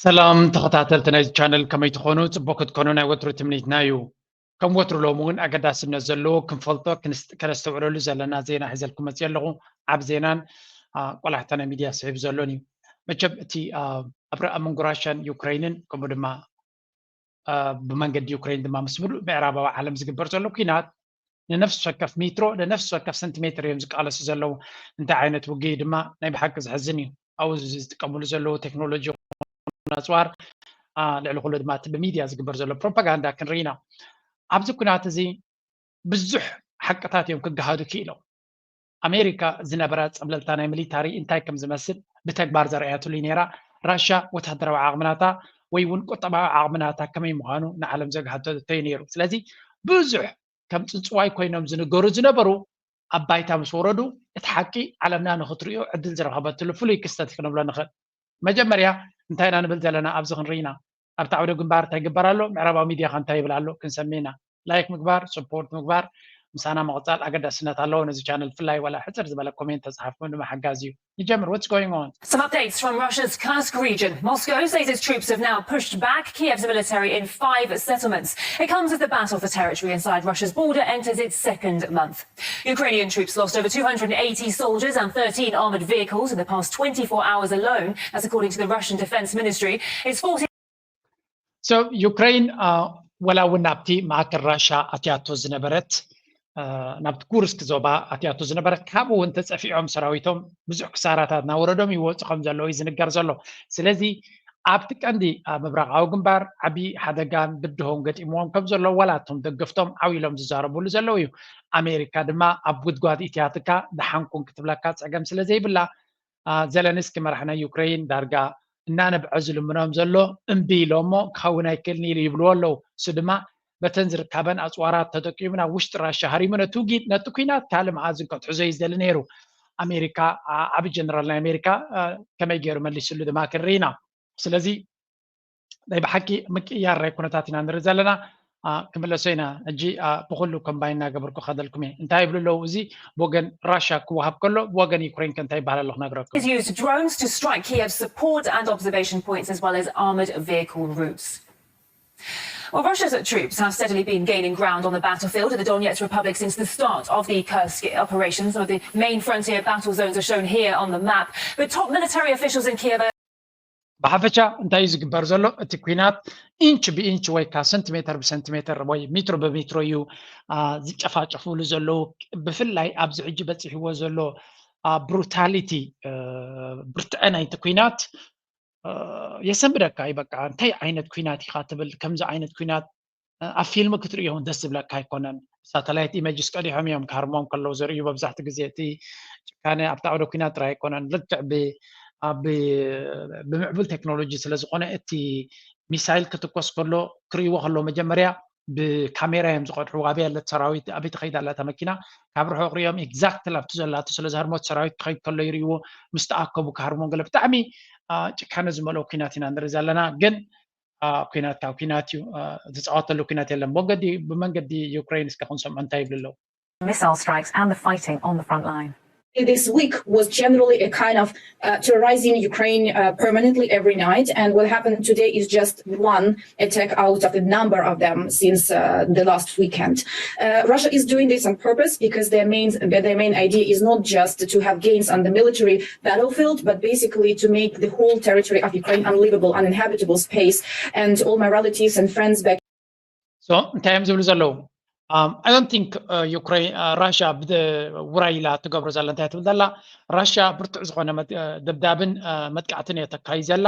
ሰላም ተኸታተልቲ ናይዚ ቻነል፣ ከመይ ትኾኑ? ጽቡቅ ክትኮኑ ናይ ወትሩ ትምኒትና እዩ። ከም ወትሩ ሎሚ እውን ኣገዳስነት ዘለዎ ክንፈልጦ ክንስ- ከነስተውዕለሉ ዘለና ዜና ሒዘልኩም መጽእ ኣለኹ። ኣብ ዜናን አ፣ ቆላሕታ ናይ ሚድያ ስሒቡ ዘሎን እዩ። መቸም እቲ አ፣ ኣብ ርኣ መንጎ ራሽያን ዩክሬንን ከምኡ ድማ አ፣ ብመንገዲ ዩክሬን ድማ ምስ ምሉእ ምዕራባዊ ዓለም ዝግበር ዘሎ ኲናት ንነፍሲ ወከፍ ሜትሮ ንነፍሲ ወከፍ ሰንቲሜትር እዮም ዝቃለሱ ዘለዉ። እንታይ ዓይነት ውግእ ድማ ናይ ብሓቂ ዝሕዝን እዩ። ኣብኡ ዝጥቀምሉ ዘለዉ ቴክኖሎጂ ኣፅዋር ልዕሊ ኩሉ ድማ እቲ ብሚድያ ዝግበር ዘሎ ፕሮፓጋንዳ ክንርኢ ኢና። ኣብዚ ኩናት እዚ ብዙሕ ሓቅታት እዮም ክገሃዱ ክኢሎም። ኣሜሪካ ዝነበራ ፀብለልታ ናይ ሚሊታሪ እንታይ ከም ዝመስል ብተግባር ዘርኣያትሉ ነይራ። ራሻ ወታደራዊ ዓቕምናታ ወይ እውን ቁጠባዊ ዓቕምናታ ከመይ ምዃኑ ንዓለም ዘግሃተቶ እዩ ነይሩ። ስለዚ ብዙሕ ከም ፅንፅዋይ ኮይኖም ዝንገሩ ዝነበሩ ኣብ ባይታ ምስ ወረዱ እቲ ሓቂ ዓለምና ንክትሪኦ ዕድል ዝረኸበትሉ ፍሉይ ክስተት ክንብሎ ንኽእል። መጀመርያ እንታይ ኢና ንብል ዘለና ኣብዚ ክንርኢና ኣብቲ ዓውደ ግንባር እንታይ ይግበር ኣሎ፣ ምዕራባዊ ሚድያ ከ እንታይ ይብል ኣሎ ክንሰምዕ ኢና። ላይክ ምግባር፣ ስፖርት ምግባር ምሳና ምቕፃል ኣገዳስነት ኣለዎ። ነዚ ቻነል ብፍላይ ዋላ ሕፅር ዝበለ ኮሜንት ተፃሓፍኩም ድማ ሓጋዚ እዩ። ንጀምር። What's going on? Some updates from Russia's Kursk region. Moscow says its troops have now pushed back Kiev's military in five settlements. It comes as the battle for territory inside Russia's border enters its second month. Ukrainian troops lost over two hundred eighty soldiers and thirteen armoured vehicles in the past twenty-four hours alone. That's according to the Russian Defence Ministry. It's forcing So ዩክሬን ወላ እውን ናብቲ ማእከል ራሻ ኣትያቶ ዝነበረት ናብቲ ኩርስክ ዞባ ኣትያቶ ዝነበረት ካብኡ እውን ተፀፊዖም ሰራዊቶም ብዙሕ ክሳራታት እናወረዶም ይወፁ ከም ዘለዉ እዩ ዝንገር ዘሎ። ስለዚ ኣብቲ ቀንዲ ኣብ ምብራቃዊ ግንባር ዓብዪ ሓደጋን ብድሆን ገጢምዎም ከም ዘሎ ዋላ እቶም ደገፍቶም ዓው ኢሎም ዝዛረብሉ ዘለዉ እዩ። ኣሜሪካ ድማ ኣብ ጉድጓድ ኢትያትካ ደሓንኩም ክትብለካ ፀገም ስለ ዘይብላ አ፣ ዘለንስኪ መራሕ ናይ ዩክሬን ዳርጋ እናነብዐ ዝልምኖም ዘሎ እምቢ ኢሎሞ ክኸውን ኣይክእልን ኢሉ ይብልዎ ኣለዉ። እሱ ድማ በተን ዝርካበን ኣፅዋራት ተጠቂሙ ናብ ውሽጢ ራሻ ሃሪሙ ነቲ ውጊት ነቲ ኩናት ካልእ መኣዝን ከትሕዞ እዩ ዝደሊ ነይሩ። ኣሜሪካ አ፣ ዓቢ ጀነራል ናይ ኣሜሪካ አ፣ ከመይ ገይሩ መሊስሉ ድማ ክንርኢ ኢና። ስለዚ ናይ ብሓቂ ምቅያር ናይ ኩነታት ኢና ንርኢ ዘለና። ክምለሶ ኢና ሕጂ። ብኩሉ ኮምባይን እናገበርኩ ከደልኩም እየ። እንታይ ይብሉ ኣለዉ? እዚ ብወገን ራሽያ ክወሃብ ከሎ ብወገን ዩክሬን ከ እንታይ ይበሃል ኣሎ ክነግረኩም። Has used drones to strike Kiev's support and observation points as well as armoured vehicle routes. Well, Russia's troops have steadily been gaining ground on the battlefield in the Donetsk Republic since the start of the Kursk operation. Some of the main frontier battle zones are shown here on the map, but top military officials in Kiev are ብሓፈሻ እንታይ እዩ ዝግበር ዘሎ? እቲ ኲናት ኢንች ብኢንች ወይ ከዓ ሰንቲሜተር ብሰንቲሜተር ወይ ሜትሮ ብሜትሮ እዩ ዝጨፋጨፉሉ ዘለዉ። ብፍላይ ኣብዚ ሕጂ በፂሕዎ ዘሎ ብሩታሊቲ ብርትዐ ናይቲ ኲናት የሰንብደካ እዩ። በቃ እንታይ ዓይነት ኲናት ኢኻ ትብል? ከምዚ ዓይነት ኲናት ኣብ ፊልም ክትርእዮ እውን ደስ ዝብለካ ኣይኮነን። ሳተላይት ኢመጅስ ቀዲሖም እዮም ክሃርሞም ከለዉ ዘርእዩ። መብዛሕትኡ ግዜ እቲ ጭካነ ኣብቲ ዓውደ ኲናት ጥራይ ኣይኮነን። ልክዕ ብ- ኣብ ብምዕቡል ቴክኖሎጂ ስለ ዝኾነ እቲ ሚሳይል ክትኮስ ከሎ ክርእይዎ ከለዉ መጀመርያ ብካሜራ እዮም ዝቐድሕዎ። ኣበይ ኣለት ሰራዊት፣ ኣበይ ትኸይድ ኣላ እታ መኪና? ካብ ርሑቕ ሪኦም ኤግዛክትሊ ኣብቲ ዘላቶ ስለ ዝሃርሞ እቲ ሰራዊት ክኸይድ ከሎ ይርእይዎ። ምስ ተኣከቡ ክሃርሞም ገለ ብጣዕሚ ጭካነ ዝመልኦ ኲናት ኢና ንርኢ ዘለና። ግን ኩናት ካብ ኩናት እዩ። ዝፃወተሉ ኩናት የለን። ብመንገዲ ብመንገዲ ዩክሬን እስከ ክንሰምዖ እንታይ ይብሉ ኣለዉ? Missile strikes and the fighting on the front line. This week was generally a kind of uh, terrorizing Ukraine uh, permanently every night, and what happened today is just one attack out of a number of them since uh, the last weekend. Uh, Russia is doing this on purpose because their main their main idea is not just to have gains on the military battlefield, but basically to make the whole territory of Ukraine unlivable, uninhabitable space, and all my relatives and friends back. So እንታይ እዮም ዝብሉ ዘለዉ? I don't think ዩክሬን ራሽያ ውራይ ኢላ ትገብሮ ዘላ እንታይ ትብል ዘላ? ራሽያ ብርቱዕ ዝኾነ ደብዳብን መጥቃዕትን እያ ተካይድ ዘላ።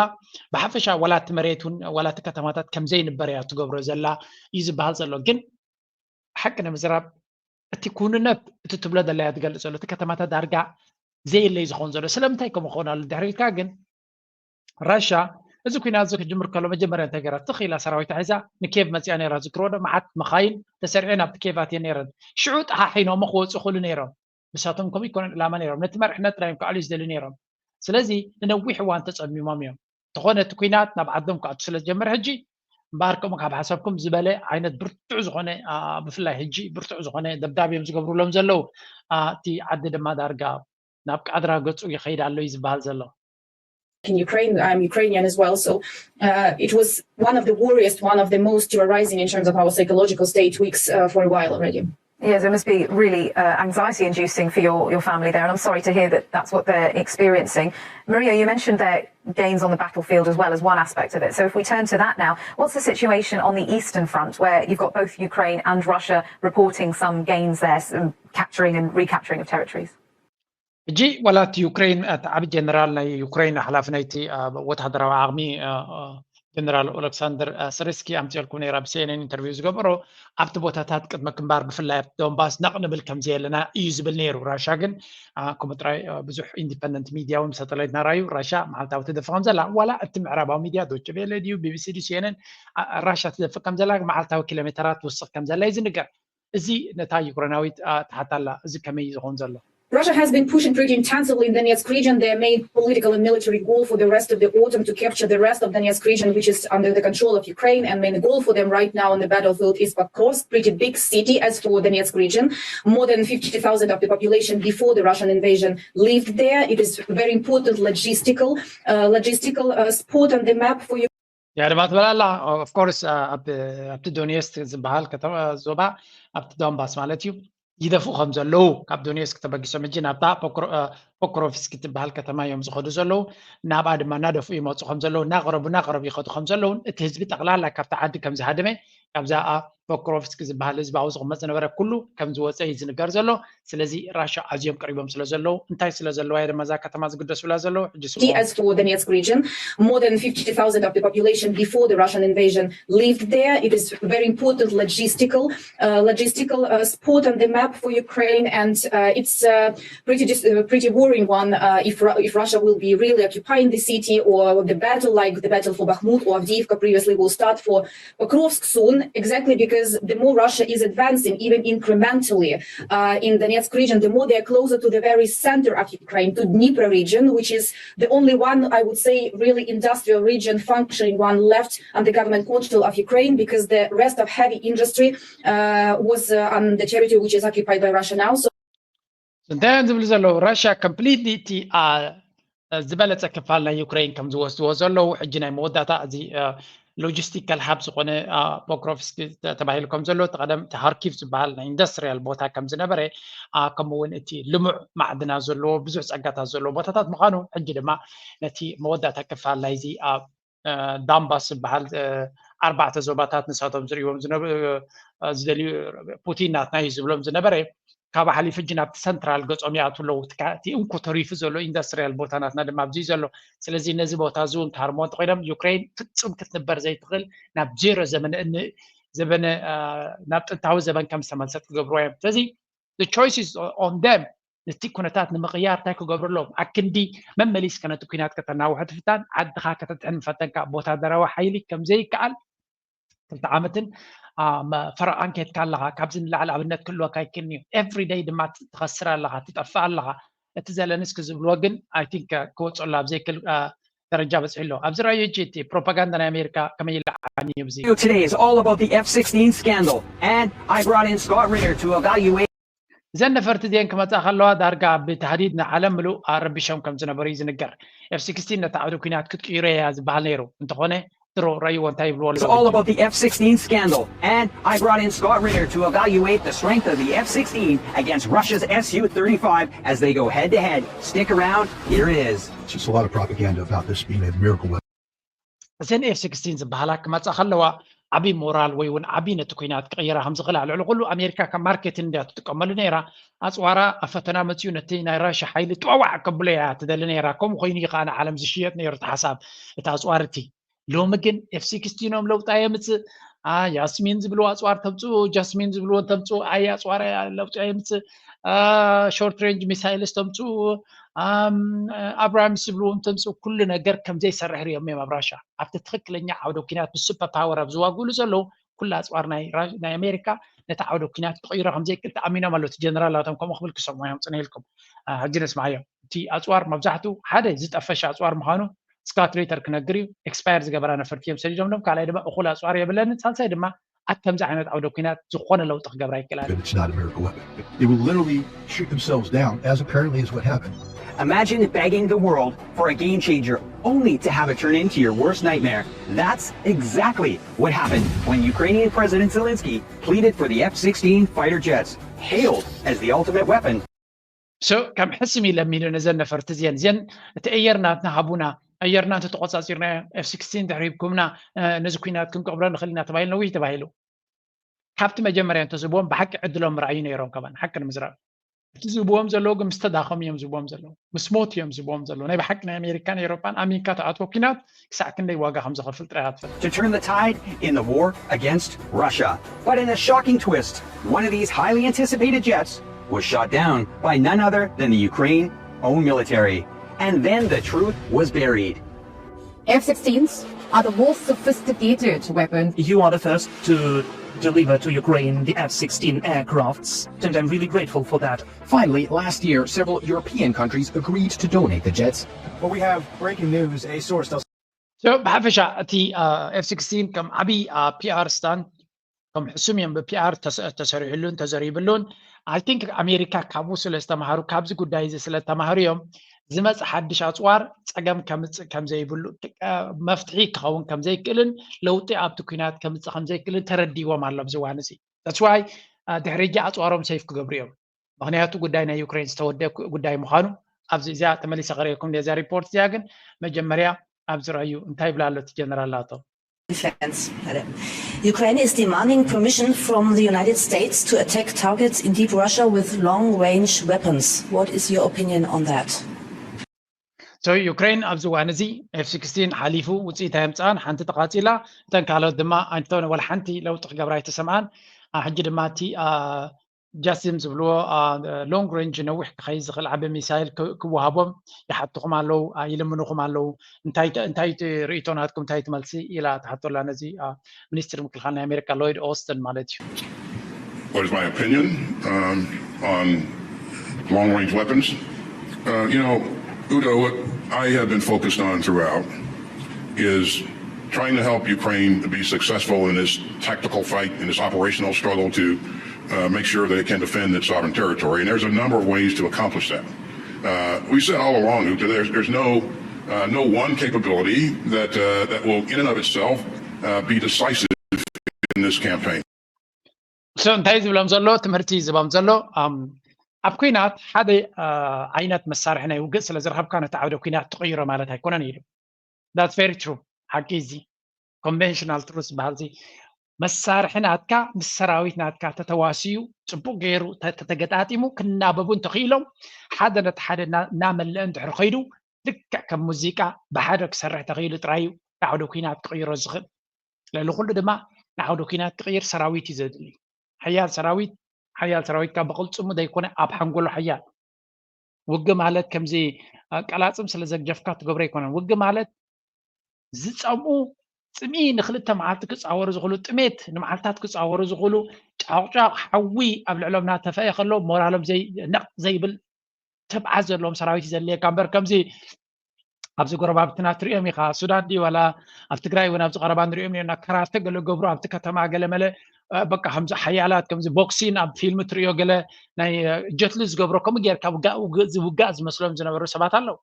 ብሓፈሻ ዋላ እቲ መሬት እውን ዋላ እቲ ከተማታት ከምዘይንበር እያ ትገብሮ ዘላ እዩ ዝበሃል ዘሎ። ግን ሓቂ ንምዝራብ እቲ ክውንነት እቲ ትብሎ ዘላ እያ ትገልፅ ዘሎ። እቲ ከተማታት ዳርጋ ዘየለ እዩ ዝኸውን ዘሎ። ስለምንታይ ከምኡ ክኸውን ኣሎ ድሕሪ ኢልካ ግን ራሽያ እዚ ኩናት እዚ ክጅምር ከሎ መጀመርያ እንታይ ገይራ? ትኽ ኢላ ሰራዊታ ሒዛ ንኬቭ መፂኣ ነይራ። ዝክርዎ ዶ? መዓት መኻይን ተሰሪዐን ኣብቲ ኬቭ ኣትየን ነይረን። ሽዑ ጠሓሒኖሞ ክወፁ ክእሉ ነይሮም። ንሳቶም ከምኡ ይኮነን ዕላማ ነይሮም። ነቲ መሪሕነት ጥራይ እዮም ክኣልዩ ዝደልዩ ነይሮም። ስለዚ ንነዊሕ እዋን ተፀሚሞም እዮም። እንተኾነ እቲ ኩናት ናብ ዓዶም ክኣቱ ስለ ዝጀመረ ሕጂ እምበኣር ከምኡ ካብ ሓሳብኩም ዝበለ ዓይነት ብርቱዕ ዝኾነ ብፍላይ ሕጂ ብርቱዕ ዝኾነ ደብዳብ እዮም ዝገብሩሎም ዘለዉ። እቲ ዓዲ ድማ ዳርጋ ናብ ቃድራ ገፁ ይኸይድ ኣሎ እዩ ዝበሃል ዘሎ። in Ukraine. I'm Ukrainian as well. So uh, it was one of the worriest, one of the most terrorizing in terms of our psychological state weeks uh, for a while already. Yes, it must be really uh, anxiety inducing for your, your family there, and I'm sorry to hear that that's what they're experiencing. Maria, you mentioned their gains on the battlefield as well as one aspect of it. So, if we turn to that now, what's the situation on the Eastern Front where you've got both Ukraine and Russia reporting some gains there, some capturing and recapturing of territories? ሕጂ ዋላ እቲ ዩክሬን እቲ ዓብ ጀነራል ናይ ዩክሬን ሓላፊ ናይቲ ወታደራዊ ዓቕሚ ጀነራል ኦለክሳንደር ስሪስኪ ኣምፅኦልኩም ነይራ ብሲኤንኤን ኢንተርቪው ዝገበሮ ኣብቲ ቦታታት ቅድሚ ክንባር ብፍላይ ኣብቲ ዶንባስ ነቕ ንብል ከም ዘየለና እዩ ዝብል ነይሩ። ራሻ ግን ከምኡ ጥራይ ብዙሕ ኢንዲፐንደንት ሚድያ እውን ሳተላይት ናራዩ ራሻ መዓልታዊ ትደፍእ ከም ዘላ ዋላ እቲ ምዕራባዊ ሚድያ ዶች ቬለ ድዩ ቢቢሲ ድዩ ሲኤንኤን ራሻ ትደፍእ ከም ዘላ መዓልታዊ ኪሎ ሜተራት ትውስኽ ከም ዘላ እዩ ዝንገር። እዚ ነታ ዩክሬናዊት ትሓታ ኣላ። እዚ ከመይ እዩ ዝኸውን ዘሎ? Russia has been pushing pretty intensively in the Donetsk region. Their main political and military goal for the rest of the autumn to capture the rest of Donetsk region, which is under the control of Ukraine. And main goal for them right now on the battlefield is Pokrovsk, pretty big city as for Donetsk region. More than fifty thousand of the population before the Russian invasion lived there. It is a very important logistical, uh, logistical uh, spot on the map for Ukraine. ያ ድማ ትበላላ ኦፍኮርስ ኣብቲ ዶኔስክ ዝበሃል ከተማ ዞባ ኣብቲ ዶንባስ ማለት እዩ ይደፍኡ ከም ዘለዉ ካብ ዶኔስክ ተበጊሶም ሕጂ ናብታ ፖክሮቭስክ ትበሃል ከተማ እዮም ዝኸዱ ዘለዉ። ናብኣ ድማ እናደፍኡ ይመፁ ከም ዘለዉ እናቅረቡ እናቅረቡ ይኸዱ ከም ዘለዉን እቲ ህዝቢ ጠቅላላ ካብቲ ዓዲ ከም ዝሃደመ ካብዛ ፖክሮቭስክ ዝበሃል ህዝቢ ኣብኡ ዝቕመጥ ዝነበረ ኩሉ ከም ዝወፀ እዩ ዝንገር ዘሎ። ስለዚ ራሻ ኣዝዮም ቀሪቦም ስለ ዘለዉ እንታይ ስለ ዘለዋ እየ ድማ እዛ ከተማ ዝግደሱላ ዘለዉ ሕጂ As for Donetsk region, more than fifty thousand of the population before the Russian invasion lived there. It is a very important logistical, uh, logistical uh, spot on the map for Ukraine, and uh, it's uh, pretty dis- uh, pretty worrying one uh, if Ru- if Russia will be really occupying the city or the battle like the battle for Bakhmut or Avdiivka previously will start for Pokrovsk soon. Exactly because the more Russia is advancing, even incrementally uh, in Donetsk region, the more they are closer to the very center of Ukraine, to Dnipro region, which is the only one, I would say, really industrial region, functioning one left under government control of Ukraine, because the rest of heavy industry uh, was uh, on the territory which is occupied by Russia now. So እንታይ እዮም ዝብሉ ዘለዉ? ራሽያ ኮምፕሊትሊ እቲ ዝበለፀ ክፋል ናይ ዩክሬን ከም ዝወስድዎ ዘለዉ ሕጂ ናይ መወዳእታ እዚ ሎጂስቲካል ሃብ ዝኾነ ፖክሮቭስክ ተባሂሉ ከም ዘሎ እቲ ቀደም እቲ ሃርኪቭ ዝበሃል ናይ ኢንዱስትሪያል ቦታ ከም ዝነበረ ከምኡ እውን እቲ ልሙዕ ማዕድናት ዘለዎ ብዙሕ ፀጋታት ዘለዎ ቦታታት ምዃኑ ሕጂ ድማ ነቲ መወዳእታ ክፋል ናይዚ ዳምባስ ዝበሃል ኣርባዕተ ዞባታት ንሳቶም ዝርእዎም ዝደልዩ ፑቲን ናትና እዩ ዝብሎም ዝነበረ ካብ ሓሊፉ ሕጂ ናብቲ ሰንትራል ገጾም ይኣትዉ ኣለዉ። እቲ እንኮ ተሪፉ ዘሎ ኢንዱስትሪያል ቦታ ናትና ድማ ኣብዚ ዘሎ። ስለዚ ነዚ ቦታ እዚ እውን ክሃርሞ እንተኮይኖም ዩክሬን ፍጹም ክትንበር ዘይትኽእል ናብ ዜሮ ዘመነ ዘበነ ናብ ጥንታዊ ዘበን ከም ዝተመልሰት ክገብርዎ እዮም። ስለዚ choice is on them። ነቲ ኩነታት ንምቕያር እንታይ ክገብሩ ኣለዎም? ኣክንዲ መመሊስካ ነቲ ኩናት ከተናውሖ ትፍታን ዓድኻ ከተድሕን ፈተንካ ብወታደራዊ ሓይሊ ከም ዘይከኣል ክልተ ዓመትን ፈረቓን ከድካ ኣለኻ። ካብዚ ንላዕሊ ኣብነት ክህልወካ ኣይክእልን እዩ። ኤቭሪ ደይ ድማ ትኸስር ኣለኻ፣ ትጠፍእ ኣለኻ። እቲ ዘለንስኪ ዝብልዎ ግን ኣይ ቲንክ ክወፀሉ ኣብ ዘይክእል ደረጃ በፂሑ ኣሎ። ኣብዚ ራዮ ሕጂ እቲ ፕሮፓጋንዳ ናይ ኣሜሪካ ከመይ ይለዓኒ እዩ እዚ Today is all about the F sixteen scandal, and I brought in Scott Ritter to evaluate እዘን ነፈርቲ እዚአን ክመፃ ከለዋ ዳርጋ ብታህዲድ ንዓለም ምሉእ ኣረቢሾም ከም ዝነበሩ እዩ ዝንገር። ኤፍ ሲክስቲን ነታ ዓውዲ ኩናት ክትቅይሮ እያ ዝበሃል ነይሩ እንተኾነ ድሮ ረይዎ እንታይ ይብልዎ It's all about the F sixteen scandal, and I brought in Scott Ritter to evaluate the strength of the F sixteen against Russia's S U thirty-five as they go head to head. Stick around, here it is. It's just a lot of propaganda about this being a miracle weapon. እዘን ኤፍ ሲክስቲን ዝበሃላ ክመፃ ከለዋ ዓብዪ ሞራል ወይ እውን ዓብዪ ነቲ ኩናት ክቕይራ ከም ዝኽእላ ልዕሊ ኩሉ ኣሜሪካ ከም ማርኬቲንግ እንድያ ትጥቀመሉ ነይራ። ኣፅዋራ ኣብ ፈተና መፅዩ ነቲ ናይ ራሻ ሓይሊ ጥዋዋዕ ከብሎ እያ ትደሊ ነይራ። ከምኡ ኮይኑ እዩ ከዓ ንዓለም ዝሽየጥ ነይሩ እቲ ሓሳብ እቲ ኣፅዋር እቲ። ሎሚ ግን ኤፍ ሲክስቲን እዮም ለውጢ ኣየምፅእ። ያስሚን ዝብልዎ ኣፅዋር ተምፅኡ፣ ጃስሚን ዝብልዎ ተምፅኡ፣ ኣይ ኣፅዋር ለውጢ ኣየምፅእ። ሾርት ሬንጅ ሚሳይልስ ተምፅኡ፣ ኣብራምስ ዝብልዎ ተምፅኡ፣ ኩሉ ነገር ከምዘይሰርሕ ሪኦም እዮም ኣብ ራሻ። ኣብቲ ትኽክለኛ ዓውደ ኩናት ምስ ሱፐር ፓወር ኣብ ዝዋግእሉ ዘለዉ ኩሉ ኣፅዋር ናይ ኣሜሪካ ነቲ ዓውደ ኩናት ክቕይሮ ከምዘይክእል ተኣሚኖም ኣለዉ። እቲ ጀነራል ናቶም ከምኡ ክብል ክሰምዑ እዮም ፅንሂልኩም። ሕጂ ነስማዓዮ። እቲ ኣፅዋር መብዛሕትኡ ሓደ ዝጠፈሸ ኣፅዋር ምዃኑ ስካት ሪተር ክነግር እዩ። ኤክስፓየር ዝገበራ ነፈርቲ እዮም ሰዲዶምሎም። ካልኣይ ድማ እኹል ኣፅዋር የብለንን። ሳልሳይ ድማ ኣብ ከምዚ ዓይነት ዓውደ ኩናት ዝኾነ ለውጢ ክገብራ ይክእል። It's not a miracle weapon. They will literally shoot themselves down, as apparently is what happened. Imagine begging the world for a game changer only to have it turn into your worst nightmare. That's exactly what happened when Ukrainian President Zelensky pleaded for the F sixteen fighter jets, hailed as the ultimate weapon. So ከም ሕስም ኢለ ሚሉ ነዘን ነፈርቲ እዚአን እዚአን እቲ ኣየር ናትና ሃቡና፣ ኣየርና እንተተቆጻጺርና ኤፍ ሲክስቲን ድሕሪ ሂብኩምና ነዚ ኩናት ክንቀብሮ ንኽእል ኢና ተባሂሉ ነዊሕ ተባሂሉ። ካብቲ መጀመርያ እንተዝህብዎም ብሓቂ ዕድሎም ምርኣዩ ነይሮም። ከማን ሓቂ ንምዝራብ እቲ ዝህብዎም ዘለዉ ግን ምስ ተዳኸሙ እዮም ዝህብዎም ዘለዉ፣ ምስ ሞት እዮም ዝህብዎም ዘለዉ። ናይ ብሓቂ ናይ ኣሜሪካን ኤውሮጳን ኣሚንካ ተኣትዎ ኩናት ክሳዕ ክንደይ ዋጋ ከም ዘኸፍል ጥራይ ክትፈልጥ። to turn the tide in the war against Russia. But in a shocking twist, one of these highly anticipated jets was shot down by none other than the Ukraine own military. And then the truth was buried. F sixteens are the most sophisticated weapon. You are the first to deliver to Ukraine the F sixteen aircrafts, and I'm really grateful for that. Finally, last year, several European countries agreed to donate the jets. Well, we have breaking news. A source tells So ብሓፈሻ እቲ ኤፍ ሲክስቲን ከም ዓብዪ ፒኣር ስታንት ከም ሕሱም እዮም ብፒኣር ተሰሪሕሉን ተዘሪብሉን። I think ኣሜሪካ ካብኡ ስለ ዝተምሃሩ፣ ካብዚ ጉዳይ እዚ ስለ ዝተማሃሩ እዮም ዝመፅ ሓድሽ ኣፅዋር ፀገም ከምፅእ ከምዘይብሉ፣ መፍትሒ ክኸውን ከምዘይክእልን ለውጢ ኣብቲ ኩናት ከምፅእ ከምዘይክእልን ተረዲዎም ኣሎ ኣብዚ እዋን እዚ። That's why ድሕሪ ሕጂ ኣፅዋሮም ሰይፍ ክገብሩ እዮም። ምክንያቱ ጉዳይ ናይ ዩክሬን ዝተወደ ጉዳይ ምዃኑ ኣብዚ እዚኣ ተመሊሰ ከርእየኩም ነዛ ሪፖርት እዚኣ። ግን መጀመርያ ኣብዚ ረኣዩ እንታይ ይብላ ኣሎ እቲ ጀነራል ናቶ። Defense. Ukraine is demanding permission from the United States to attack targets in deep Russia with long range weapons. What is your opinion on that? So ዩክሬን ኣብዚ እዋን እዚ ኤፍ ሲክስቲን ሓሊፉ ውፅኢት ኣየምፅኣን፣ ሓንቲ ተቃፂላ፣ እተን ካልኦት ድማ ኣይተወነ ወላ ሓንቲ ለውጢ ክገብራ ኣይተሰምዓን። ሕጂ ድማ እቲ ጃስም ዝብልዎ ሎንግ ሬንጅ ነዊሕ ክኸይድ ዝኽእል ዓቢ ሚሳይል ክወሃቦም ይሓትኹም ኣለዉ፣ ይልምንኹም ኣለዉ። እንታይ እንታይ ርእይቶ ናትኩም እንታይ ትመልሲ ኢላ ትሓቶ ኣላ ነዚ ሚኒስትሪ ምክልኻል ናይ ኣሜሪካ ሎይድ ኦስትን ማለት እዩ። What is my opinion um, on long range weapons? Uh, you know, Udo, what I have been focused on throughout is trying to help Ukraine be successful in this tactical fight, in this operational struggle to uh, make sure that it can defend its sovereign territory. And there's a number of ways to accomplish that. Uh, we said all along, Udo, there's, there's no, uh, no one capability that, uh, that will, in and of itself, uh, be decisive in this campaign. So እንታይ ዝብሎም ዘሎ ትምህርቲ ዝቦም ዘሎ ኣብ ኩናት ሓደ ዓይነት መሳርሒ ናይ ውግእ ስለ ዝረኸብካ ነቲ ዓውደ ኩናት ትቕይሮ ማለት ኣይኮነን ኢሉ። That's very true። ሓቂ እዚ ኮንቨንሽናል ትሩስ ዝበሃል እዚ መሳርሒ ናትካ ምስ ሰራዊት ናትካ ተተዋስዩ ጽቡቅ ገይሩ ተተገጣጢሙ ክናበቡ እንተኽኢሎም ሓደ ነቲ ሓደ እናመለአ እንድሕር ከይዱ ልክዕ ከም ሙዚቃ ብሓደ ክሰርሕ ተኽኢሉ ጥራይ እዩ ንዓውደ ኩናት ክቕይሮ ዝኽእል። ልዕሊ ኩሉ ድማ ንዓውደ ኩናት ክቕይር ሰራዊት እዩ ዘድሊ። ሓያል ሰራዊት ሓያል ሰራዊት ካብ ብቕልጽሙ ዘይኮነ ኣብ ሓንጎሎ ሓያል። ውግ ማለት ከምዚ ቀላጽም ስለ ዘግጀፍካ ትገብሮ ኣይኮነን። ውግ ማለት ዝጸምኡ ጽምኢ ንክልተ መዓልቲ ክጻወሩ ዝኽእሉ ጥሜት ንመዓልታት ክጻወሩ ዝኽእሉ ጫቕጫቕ ሓዊ ኣብ ልዕሎም እናተፈአ ከሎ ሞራሎም ነቕ ዘይብል ትብዓት ዘለዎም ሰራዊት እዩ ዘድልየካ እምበር ከምዚ ኣብዚ ጎረባብትና ትሪኦም ኢኻ ሱዳን ድዩ ዋላ ኣብ ትግራይ እውን ኣብዚ ቀረባ ንሪኦም ኔርና ካራተ ገለ ገብሩ ኣብቲ ከተማ ገለ መለ በቃ ከምዚ ሓያላት ከምዚ ቦክሲን ኣብ ፊልም ትሪኦ ገለ ናይ ጀትሊ ዝገብሮ ከምኡ ጌርካ ዝውጋእ ዝመስሎም ዝነበሩ ሰባት ኣለዉ።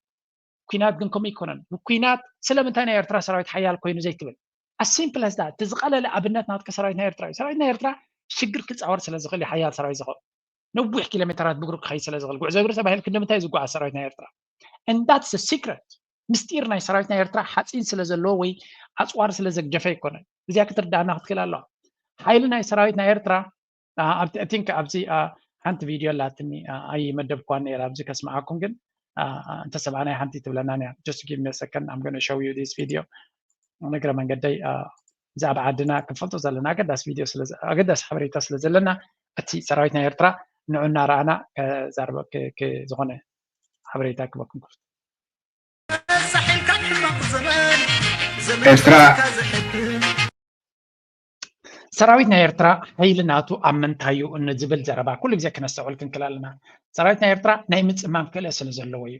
ኩናት ግን ከምኡ ኣይኮነን። ኩናት ስለምንታይ ናይ ኤርትራ ሰራዊት ሓያል ኮይኑ ዘይትብል? As simple as that። እቲ ዝቐለለ ኣብነት ናትካ ሰራዊት ናይ ኤርትራ እዩ። ሰራዊት ናይ ኤርትራ ሽግር ክፃወር ስለ ዝኽእል እዩ ሓያል ሰራዊት ዝኸውን። ነዊሕ ኪሎ ሜተራት ብእግሩ ክኸይድ ስለ ዝኽእል ጉዕዞ እግሪ ተባሂሉ ክንዲ ምንታይ እዩ ዝጓዓዝ ሰራዊት ናይ ኤርትራ? And that's the secret። ምስጢር ናይ ሰራዊት ናይ ኤርትራ ሓፂን ስለ ዘለዎ ወይ ኣፅዋር ስለ ዘግጀፈ ኣይኮነን። እዚኣ ክትርዳእና ክትክእል ኣለዋ። ሓይሊ ናይ ሰራዊት ናይ ኤርትራ I think ኣብዚ ሓንቲ ቪድዮ ኣላትኒ ኣይመደብኳን ነይራ ኣብዚ ከስምዓኩም ግን እንተሰማዕናያ ሓንቲ ትብለና እያ። Just give me a second, I'm gonna show you this video። ንእግረ መንገደይ ብዛዕባ ዓድና ክንፈልጦ ዘለና ኣገዳሲ ቪድዮ ኣገዳሲ ሓበሬታ ስለ ዘለና እቲ ሰራዊት ናይ ኤርትራ ንዑ እናረኣና ከዛርበ ዝኾነ ሓበሬታ ክበኩም ክፍት ኤርትራ ሰራዊት ናይ ኤርትራ ሓይሊ ናቱ ኣብ ምንታይ እዩ እንዝብል ዘረባ ኩሉ ግዜ ክነስተውዕል ክንክእል ኣለና። ሰራዊት ናይ ኤርትራ ናይ ምጽማም ክእለት ስለ ዘለዎ እዩ።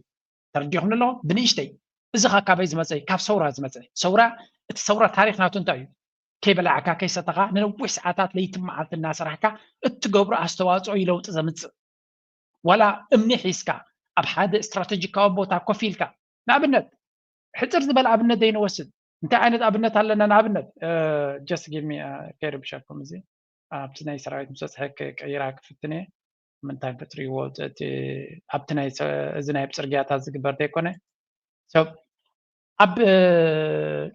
ተረዲኹም ኣለኹም? ብንእሽተይ እዚ ኸ ካበይ ዝመጸ እዩ? ካብ ሰውራ ዝመጸ። ሰውራ እቲ ሰውራ ታሪኽ ናቱ እንታይ እዩ? ከይበላዕካ ከይሰተኻ ንነዊሕ ሰዓታት ለይትን መዓልቲ እናሰራሕካ እትገብሮ ኣስተዋፅኦ እዩ ለውጢ ዘምፅእ። ዋላ እምኒ ሒዝካ ኣብ ሓደ ስትራተጂካዊ ቦታ ኮፍ ኢልካ ንኣብነት ሕፅር ዝበለ ኣብነት ዘይንወስድ እንታይ ዓይነት ኣብነት ኣለና ንኣብነት just give me ከይርብሸኩም እዚ ኣብቲ ናይ ሰራዊት ምስ በፅሐ ክቅይራ ክፍትን እየ ምንታይ ክትሪእዎ ኣብቲ ናይ እዚ ናይ ፅርግያታት ዝግበር ዘይኮነ ኣብ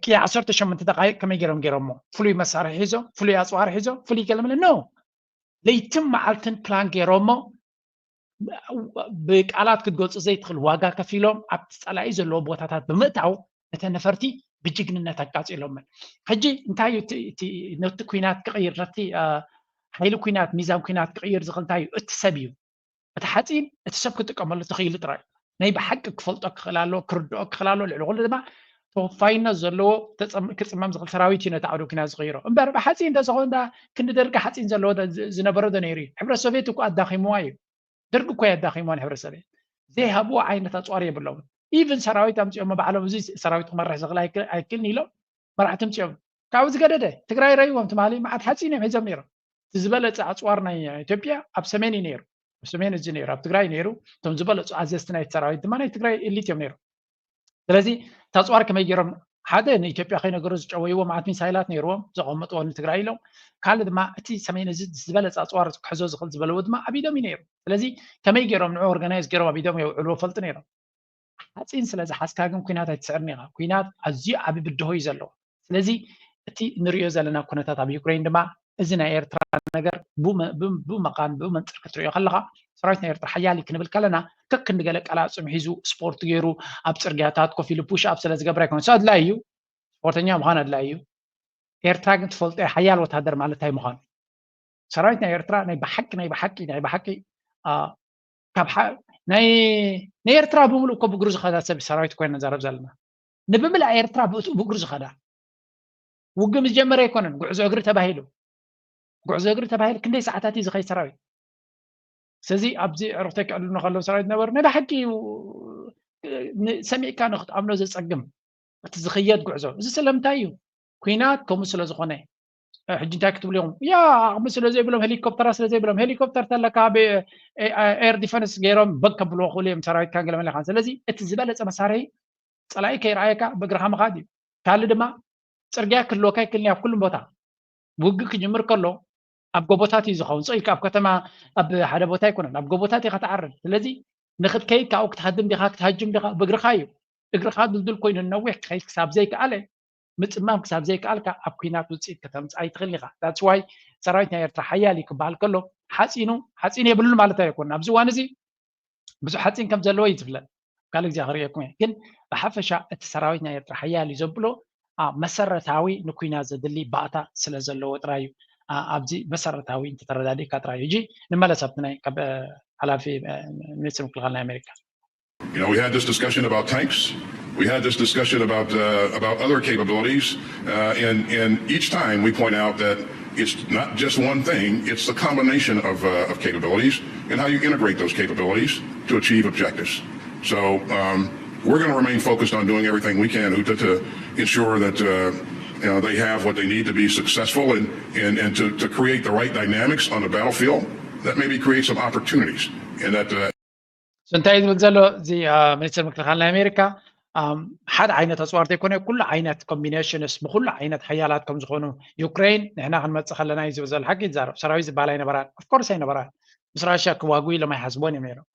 ቂ ዓሰርተ ሸሞንተ ደቃይቅ ከመይ ገይሮም ገይሮሞ ፍሉይ መሳርሒ ሒዞም ፍሉይ ኣፅዋር ሒዞም ፍሉይ ገለመለ ኖ ለይትን መዓልትን ፕላን ገይሮሞ ብቃላት ክትገልፁ ዘይትኽእል ዋጋ ከፊሎም ኣብቲ ፀላኢ ዘለዎ ቦታታት ብምእታው ነተ ነፈርቲ ብጅግንነት ኣቃፂሎመን ሕጂ እንታይ እዩ ነቲ ኩናት ክቕይር ነቲ ሓይሊ ኩናት ሚዛን ኩናት ክቕይር ዝኽእል እንታይ እዩ እቲ ሰብ እዩ እቲ ሓፂን እቲ ሰብ ክጥቀመሉ ተኽኢሉ ጥራይ ናይ ብሓቂ ክፈልጦ ክኽእል ኣለዎ ክርድኦ ክኽእል ኣለዎ ልዕሊ ኩሉ ድማ ተወፋይነት ዘለዎ ክፅመም ዝኽእል ሰራዊት እዩ ነቲ ዓውደ ኩናት ዝቕይሮ እምበር ብሓፂን እንተዝኾን ዳ ክንዲ ደርጊ ሓፂን ዘለዎ ዝነበረ ዶ ነይሩ እዩ ሕብረት ሶቪየት እኮ ኣዳኺምዋ እዩ ደርጊ እኮ ኣዳኺምዋ ንሕብረተሰብ ዘይሃብዎ ዓይነት ኣፅዋር የብሎም ኢቭን ሰራዊት ኣምፅኦም ባዕሎም እዚ ሰራዊት ክመርሕ ዝኽእል ኣይክልን ኢሎም መራሕቲ ኣምፅኦም ካብኡ ዝገደደ ትግራይ ረይዎም ትማሊ መዓት ሓፂን እዮም ሒዞም ነይሮም እቲ ዝበለፀ ኣፅዋር ናይ ኢትዮጵያ ኣብ ሰሜን እዩ ነይሩ ኣብ ሰሜን እዚ ነይሩ ኣብ ትግራይ ነይሩ እቶም ዝበለፁ ኣዘዝቲ ናይ ሰራዊት ድማ ናይ ትግራይ ኤሊት እዮም ነይሮም ስለዚ እቲ ኣፅዋር ከመይ ገይሮም ሓደ ንኢትዮጵያ ከይነገሩ ዝጨወይዎ መዓት ሚሳይላት ነይርዎም ዘቐመጥዎ ንትግራይ ኢሎም ካልእ ድማ እቲ ሰሜን እዚ ዝበለፀ ኣፅዋር ክሕዞ ዝኽእል ዝበለዎ ድማ ኣብ ኢዶም እዩ ነይሩ ስለዚ ከመይ ገይሮም ንዑ ኦርጋናይዝ ገይሮም ኣብ ኢዶም የውዕልዎ ፈልጡ ነይሮም ሓፂን ስለ ዝሓዝካ ግን ኩናት ኣይትስዕርን ኢኻ ኩናት ኣዝዩ ዓቢ ብድሆ እዩ ዘለዎ ስለዚ እቲ ንሪኦ ዘለና ኩነታት ኣብ ዩክሬን ድማ እዚ ናይ ኤርትራ ነገር ብመኻን ብመንፅር ክትሪኦ ከለኻ ሰራዊት ናይ ኤርትራ ሓያል ክንብል ከለና ከክንዲ ገለ ቀላፅም ሒዙ ስፖርት ገይሩ ኣብ ፅርግያታት ኮፍ ኢሉ ፑሽ ኣፕ ስለ ዝገብር ኣይኮነ ኣድላይ እዩ ስፖርተኛ ምዃን ኣድላይ እዩ ኤርትራ ግን ትፈልጦ ሓያል ወታደር ማለት እንታይ ምዃኑ ሰራዊት ናይ ኤርትራ ናይ ብሓቂ ናይ ብሓቂ ናይ ብሓቂ ካብ ናይ ኤርትራ ብምሉእ እኮ ብግሩ ዝኸዳ ሰብ ሰራዊት ኮይና ንዛረብ ዘለና ንብምልኣ ኤርትራ ብእቱ ብእግሩ ዝኸዳ ውግእ ምስ ጀመረ ኣይኮነን ጉዕዞ እግሪ ተባሂሉ ጉዕዞ እግሪ ተባሂሉ ክንደይ ሰዓታት እዩ ዝኸይ ሰራዊት ስለዚ ኣብዚ ዕርክተይ ክዕልሉ ከለዉ ሰራዊት ነበሩ ናይ ብሓቂ ሰሚዕካ ንክትኣምኖ ዘፀግም እቲ ዝኽየድ ጉዕዞ እዚ ስለምንታይ እዩ ኩናት ከምኡ ስለ ዝኾነ ሕጂ እንታይ ክትብሉ ኢኹም ያ ዓቕሚ ስለ ዘይብሎም ሄሊኮፕተራ ስለ ዘይብሎም ሄሊኮፕተር ተለካ ኣብ ኤር ዲፈንስ ገይሮም በግ ከብልዎ ክእሉ እዮም ሰራዊትካን ገለመለኻን ስለዚ እቲ ዝበለፀ መሳርሒ ፀላኢ ከይረኣየካ ብእግርኻ ምኻድ እዩ ካልእ ድማ ፅርግያ ክህልወካ ይክልኒ ኣብ ኩሉም ቦታ ውግእ ክጅምር ከሎ ኣብ ጎቦታት እዩ ዝኸውን ስቕ ኢልካ ኣብ ከተማ ኣብ ሓደ ቦታ ኣይኮነን ኣብ ጎቦታት ኢኻ ትዓርድ ስለዚ ንክትከይድ ካብኡ ክትሃድም ዲኻ ክትሃጅም ዲኻ ብእግርኻ እዩ እግርኻ ድልድል ኮይኑ ነዊሕ ክኸይድ ክሳብ ዘይከኣለ ምፅማም ክሳብ ዘይከኣልካ ኣብ ኩናት ውፅኢት ከተምፅእ ኣይትኽእል ኢኻ that's why ሰራዊት ናይ ኤርትራ ሓያል እዩ ክበሃል ከሎ ሓፂኑ ሓፂን የብሉን ማለት ኣይኮን ኣብዚ እዋን እዚ ብዙሕ ሓፂን ከም ዘለዎ እዩ ዝፍለጥ ካልእ ግዜ ክርእየኩም እየ ግን ብሓፈሻ እቲ ሰራዊት ናይ ኤርትራ ሓያል እዩ ዘብሎ መሰረታዊ ንኩናት ዘድሊ ባእታ ስለ ዘለዎ ጥራይ እዩ ኣብዚ መሰረታዊ እንተተረዳዲእካ ጥራይ እዩ ሕጂ ንመለስ ኣብቲ ናይ ካብ ሓላፊ ሚኒስትር ምክልኻል ናይ ኣሜሪካ You know, we had this discussion about tanks. We had this discussion about uh, about other capabilities, uh, and and each time we point out that it's not just one thing; it's the combination of uh, of capabilities and how you integrate those capabilities to achieve objectives. So um, we're going to remain focused on doing everything we can, Uta, to ensure that uh, you know they have what they need to be successful and and, and to, to create the right dynamics on the battlefield that maybe create some opportunities and that. Uh, እንታይ ዝብል ዘሎ እዚ ሚኒስትር ምክልኻል ናይ ኣሜሪካ ሓደ ዓይነት ኣፅዋር ዘይኮነ ኩሉ ዓይነት ኮምቢኔሽንስ ብኩሉ ዓይነት ሓያላት ከም ዝኾኑ ዩክሬን ንሕና ክንመፅእ ከለና እዩ ዝብል ዘሎ ሓቂ ይዛረብ ሰራዊት ዝበሃል ኣይነበራን ኦፍኮርስ ኣይነበራን ምስ ራሽያ ክዋጉ ኢሎም ኣይሓስቦን እዮም ነይሮም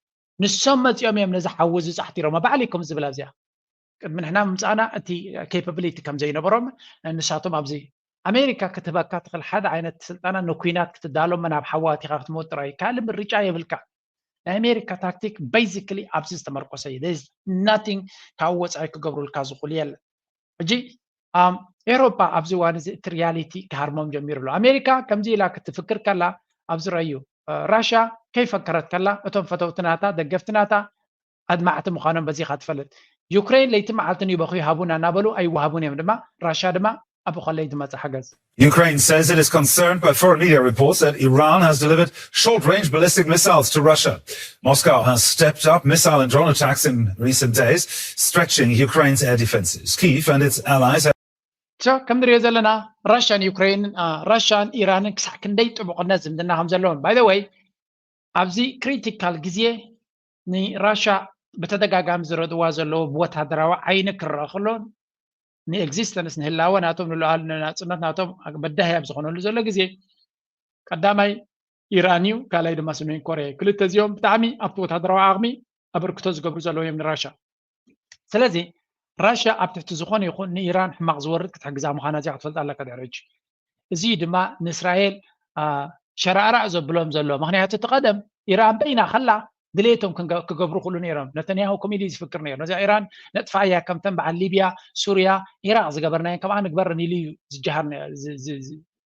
ንሶም መፂኦም እዮም ነዚ ሓዊ ዝፃሕቲሮም ባዕሊ ከም ዝብል ኣብዚኣ ቅድሚ ንሕና ምምፃእና እቲ ኬፓብሊቲ ከም ዘይነበሮም ንሳቶም ኣብዚ ኣሜሪካ ክትህበካ ትኽእል ሓደ ዓይነት ስልጠና ንኩናት ክትዳሎ መን ኣብ ሓዋቲኻ ክትመውጥ ጥራይ ካልእ ምርጫ የብልካ ናይ ኣሜሪካ ታክቲክ basically ኣብዚ ዝተመርኮሰ እዩ nothing ካብ ወፃኢ ክገብሩልካ ዝኽእሉ የለን ሕጂ ኤሮፓ ኣብዚ እዋን እዚ እቲ ሪያሊቲ ክሃርሞም ጀሚሩ ኣሎ ኣሜሪካ ከምዚ ኢላ ክትፍክር ከላ ኣብዚ ረዩ ራሽያ ከይፈከረት ከላ እቶም ፈተውቲ ናታ ደገፍቲ ናታ ኣድማዕቲ ምዃኖም በዚኻ ትፈልጥ ዩክሬን ለይቲ መዓልትን ይበኹ ይሃቡና እናበሉ ኣይወሃቡን እዮም ድማ ራሽያ ድማ ኣብ ኾለይ ዝመፀ ሓገዝ Ukraine says it is concerned by foreign media reports that Iran has delivered short range ballistic missiles to Russia. Moscow has stepped up missile and drone attacks in recent days, stretching Ukraine's air defenses. Kyiv and its allies have So ከም ንሪኦ ዘለና ራሽያን ዩክሬንን ራሽያን ኢራንን ክሳዕ ክንደይ ጥቡቕነት ዝምድና ከም ዘለዎም። By the way፣ ኣብዚ ክሪቲካል ግዜ ንራሻ ብተደጋጋሚ ዝረድዋ ዘለዉ ብወታደራዊ ዓይኒ ክረአ ከሎ ንኤግዚስተንስ ንህላወ ናቶም ንሉዓል ናፅነት ናቶም በዳሂ ኣብ ዝኾነሉ ዘሎ ግዜ ቀዳማይ ኢራን እዩ፣ ካልኣይ ድማ ሰሜን ኮርያ እዩ። ክልተ እዚኦም ብጣዕሚ ኣብቲ ወታደራዊ ዓቕሚ ኣበርክቶ ዝገብሩ ዘለዉ እዮም ንራሻ። ስለዚ ራሻ ኣብ ትሕቲ ዝኾነ ይኹን ንኢራን ሕማቕ ዝወርድ ክትሕግዛ ምዃና እዚኣ ክትፈልጣ ኣለካ ድሕሪ ሕጂ። እዚ ድማ ንእስራኤል ሸራእራእ ዘብሎም ዘሎ ምክንያቱ እቲ ቀደም ኢራን በይና ከላ ድሌቶም ክገብሩ ክእሉ ነይሮም። ነተንያሁ ከምኡ ኢሉ እዩ ዝፍክር ነይሩ። ነዛ ኢራን ነጥፋያ ከምተን በዓል ሊብያ፣ ሱርያ፣ ኢራቅ ዝገበርናየን ከምኣ ንግበረን ኢሉ እዩ ዝጀሃር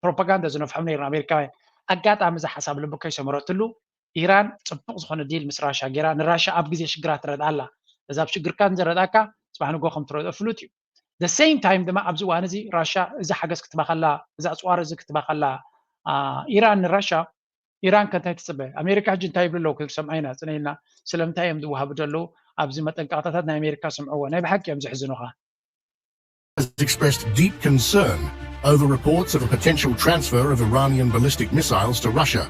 ፕሮፓጋንዳ ዝነፍሖም ነይሮም ኣሜሪካውያን። ኣጋጣሚ እዚ ሓሳብ ልቡ ከይሰመረትሉ ኢራን ፅቡቅ ዝኾነ ዲል ምስ ራሻ ገይራ ንራሻ ኣብ ግዜ ሽግራ ትረድኣ ኣላ። እዛ ኣብ ሽግርካ ንዘረድኣካ ፅባሕ ንጎ ከም ትረድኦ ፍሉጥ እዩ። The same time ድማ ኣብዚ እዋን እዚ ራሻ እዚ ሓገዝ ክትባኸላ እዚ ኣፅዋር እዚ ክትባኸላ ኢራን ንራሻ ኢራን ከ እንታይ ትፅበ? ኣሜሪካ ሕጂ እንታይ ይብሉ ኣለዉ ክንሰምዖ ኢና ፅነ ኢልና። ስለምንታይ እዮም ዝወሃቡ ዘለዉ ኣብዚ መጠንቀቕታታት ናይ ኣሜሪካ ስምዕዎ። ናይ ብሓቂ እዮም ዘሕዝኑኻ። has expressed deep concern over reports of a potential transfer of Iranian ballistic missiles to Russia,